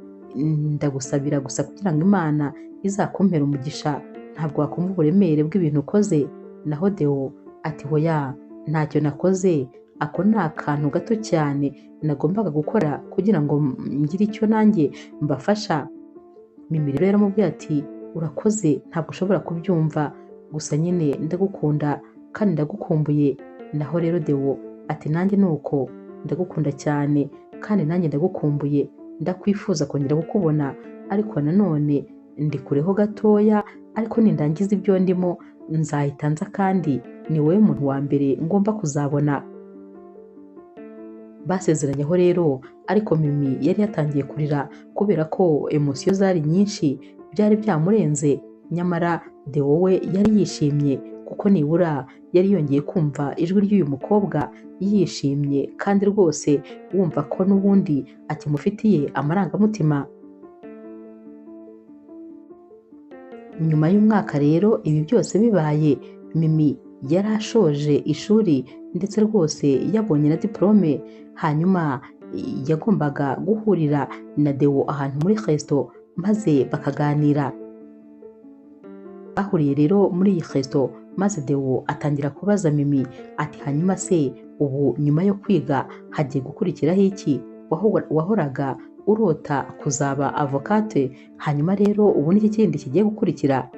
ndagusabira gusa kugira ngo Imana izakumpere umugisha, ntabwo wakumva uburemere bw'ibintu ukoze. Naho Deo ati hoya ntacyo nakoze, ako ni akantu gato cyane nagombaga gukora kugira ngo ngire icyo nanjye mbafasha. Mimi rero yaramubwiye ati urakoze, ntabwo ushobora kubyumva, gusa nyine ndagukunda kandi ndagukumbuye. Naho rero Deo ati nanjye nuko ndagukunda cyane kandi nanjye ndagukumbuye, ndakwifuza kongera kukubona, ariko nanone ndi kureho gatoya, ariko nindangiza ibyo ndimo nzahita nza, kandi ni wowe muntu wa mbere ngomba kuzabona. Basezeranyeho rero, ariko Mimi yari yatangiye kurira kubera ko emosiyo zari nyinshi, byari byamurenze. Nyamara Deo we yari yishimye kuko nibura yari yongeye kumva ijwi ry'uyu mukobwa yishimye kandi rwose wumva ko n'ubundi akimufitiye amarangamutima. Nyuma y'umwaka rero ibi byose bibaye, Mimi yari ashoje ishuri ndetse rwose yabonye na diplome, hanyuma yagombaga guhurira na Deo ahantu muri resto maze bakaganira. Bahuriye rero muri iyi resto maze Deo atangira kubaza Mimi ati hanyuma se ubu nyuma yo kwiga hagiye gukurikiraho iki? Wahoraga urota kuzaba avocate, hanyuma rero ubu ni iki kindi kigiye gukurikira?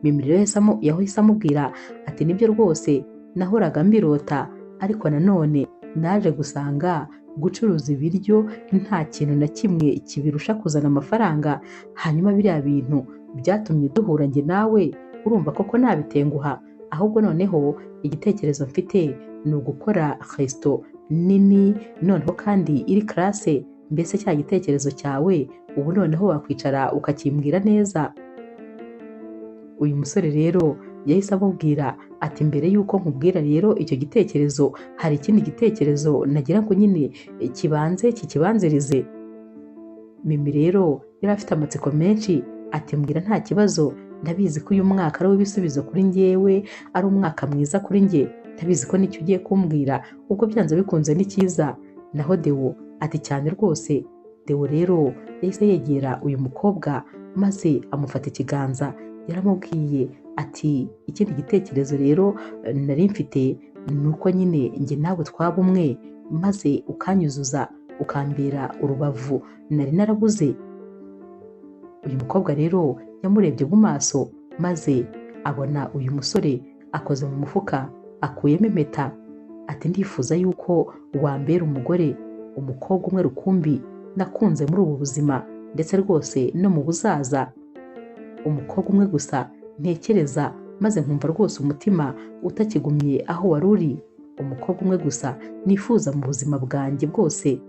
Mimi rero yahise amubwira ati nibyo rwose nahoraga mbirota, ariko nanone naje gusanga gucuruza ibiryo nta kintu na kimwe kibirusha kuzana amafaranga, hanyuma biriya bintu byatumye duhura njye nawe urumva koko nabitenguha, ahubwo noneho igitekerezo mfite ni ugukora resto nini noneho kandi iri classe, mbese cya gitekerezo cyawe ubu noneho wakwicara ukakimbwira neza. Uyu musore rero yahise amubwira ati mbere y'uko nkubwira rero icyo gitekerezo hari ikindi gitekerezo nagira ngo nyine kibanze kikibanzirize. Mimi rero yari afite amatsiko menshi ati mbwira nta kibazo, ndabizi ko uyu mwaka ari uw'ibisubizo kuri njyewe, ari umwaka mwiza kuri njye, ndabizi ko nicyo ugiye kumbwira ubwo byanze bikunze ni cyiza. Naho Deo ati cyane rwose. Deo rero yahise yegera uyu mukobwa maze amufata ikiganza, yaramubwiye ati ikindi gitekerezo rero nari mfite ni uko nyine njye nawe twaba umwe, maze ukanyuzuza ukambera urubavu nari narabuze. Uyu mukobwa rero yamurebye mu maso maze abona uyu musore akoze mu mufuka akuyemo impeta, ati ndifuza yuko wambera umugore, umukobwa umwe rukumbi nakunze muri ubu buzima ndetse rwose no mu buzaza, umukobwa umwe gusa ntekereza maze nkumva rwose umutima utakigumye aho wari uri, umukobwa umwe gusa nifuza mu buzima bwanjye bwose.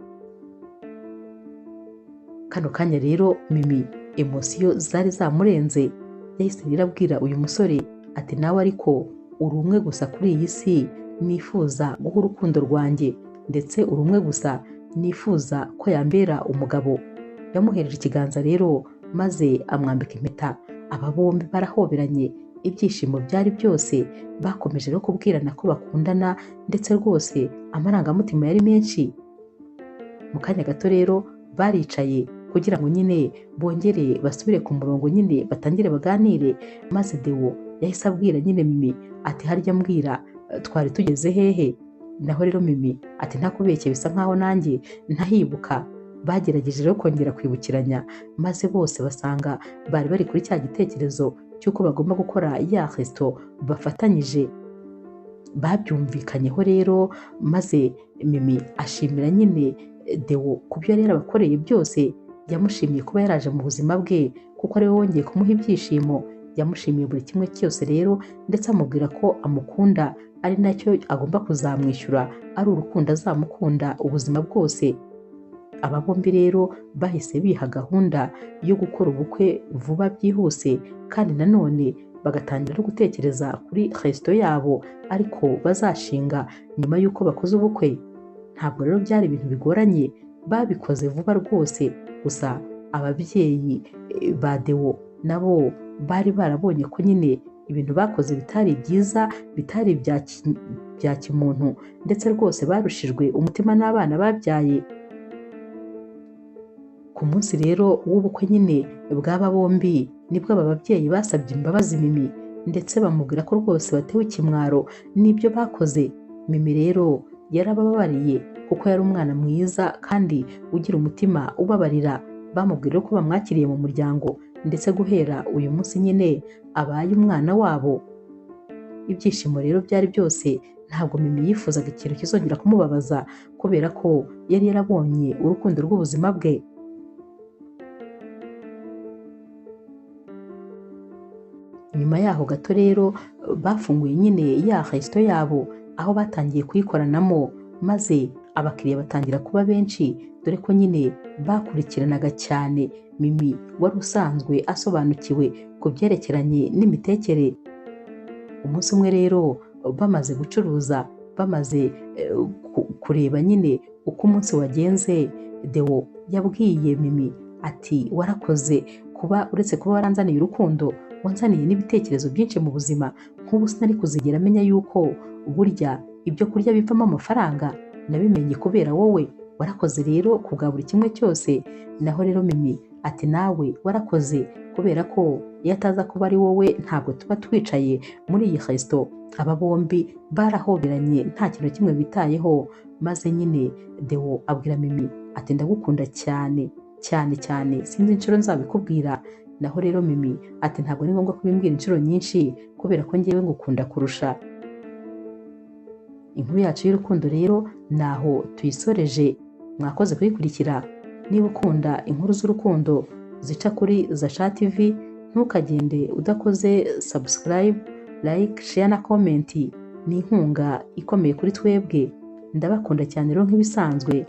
Kano kanya rero Mimi emosiyo zari zamurenze, yahise rero abwira uyu musore ati nawe ariko uri umwe gusa kuri iyi si nifuza guha urukundo rwanjye, ndetse uri umwe gusa nifuza ko yambera umugabo. Yamuhereje ikiganza rero maze amwambika impeta, aba bombi barahoberanye, ibyishimo byari byose, bakomeje no kubwirana ko bakundana ndetse rwose amarangamutima yari menshi. Mu kanya gato rero baricaye kugira ngo nyine bongere basubire ku murongo nyine batangire baganire, maze Deo yahise abwira nyine Mimi ati harya mbwira twari tugeze hehe? Naho rero Mimi ati ntakubeshye bisa nkaho nanjye ntahibuka. Bagerageje rero kongera kwibukiranya maze bose basanga bari bari kuri cya gitekerezo cy'uko bagomba gukora ya resto bafatanyije. Babyumvikanyeho rero maze Mimi ashimira nyine Deo ku byo yari yarabakoreye byose, yamushimiye kuba yaraje mu buzima bwe kuko ariwe wongeye kumuha ibyishimo, yamushimiye buri kimwe cyose rero ndetse amubwira ko amukunda ari nacyo agomba kuzamwishyura, ari urukundo azamukunda ubuzima bwose. Aba bombi rero bahise biha gahunda yo gukora ubukwe vuba byihuse, kandi nanone bagatangira no gutekereza kuri resto yabo ariko bazashinga nyuma y'uko bakoze ubukwe. Ntabwo rero byari ibintu bigoranye, babikoze vuba rwose, gusa ababyeyi ba Deo nabo bari barabonye ko nyine ibintu bakoze bitari byiza, bitari bya kimuntu, ndetse rwose barushijwe umutima n'abana babyaye. Ku munsi rero w'ubukwe nyine bw'aba bombi nibwo aba babyeyi basabye imbabazi Mimi, ndetse bamubwira ko rwose batewe ikimwaro n'ibyo bakoze. Mimi rero yarabababariye kuko yari umwana mwiza kandi ugira umutima ubabarira, bamubwira ko bamwakiriye mu muryango ndetse guhera uyu munsi nyine abaye umwana wabo. Ibyishimo rero byari byose, ntabwo Mimi yifuzaga ikintu kizongera kumubabaza kubera ko yari yarabonye urukundo rw'ubuzima bwe. Nyuma yaho gato rero bafunguye nyine ya resto yabo aho batangiye kuyikoranamo, maze abakiriya batangira kuba benshi, dore ko nyine bakurikiranaga cyane Mimi wari usanzwe asobanukiwe ku byerekeranye n'imitekere. Umunsi umwe rero bamaze gucuruza, bamaze kureba nyine uko umunsi wagenze, Deo yabwiye Mimi ati warakoze kuba uretse kuba waranzaniye urukundo, wanzaniye n'ibitekerezo byinshi mu buzima. Nk'ubu sinari kuzigera amenya yuko burya ibyo kurya bivamo amafaranga, nabimenye kubera wowe, warakoze rero ku bwa buri kimwe cyose. Naho rero Mimi ati nawe warakoze kubera ko iyo ataza kuba ari wowe ntabwo tuba twicaye muri iyi resto. Aba bombi barahoberanye nta kintu kimwe bitayeho, maze nyine Deo abwira Mimi ati ndagukunda cyane cyane cyane, sinzi inshuro nzabikubwira. Naho rero Mimi ati ntabwo ari ngombwa kubimbwira inshuro nyinshi kubera ko ngewe ngukunda kurusha. Inkuru yacu y'urukundo rero naho tuyisoreje, mwakoze kuyikurikira. Niba ukunda inkuru z'urukundo zica kuri Zasha TV, ntukagende udakoze subscribe, like, share na comment, ni inkunga ikomeye kuri twebwe. Ndabakunda cyane rero nk'ibisanzwe.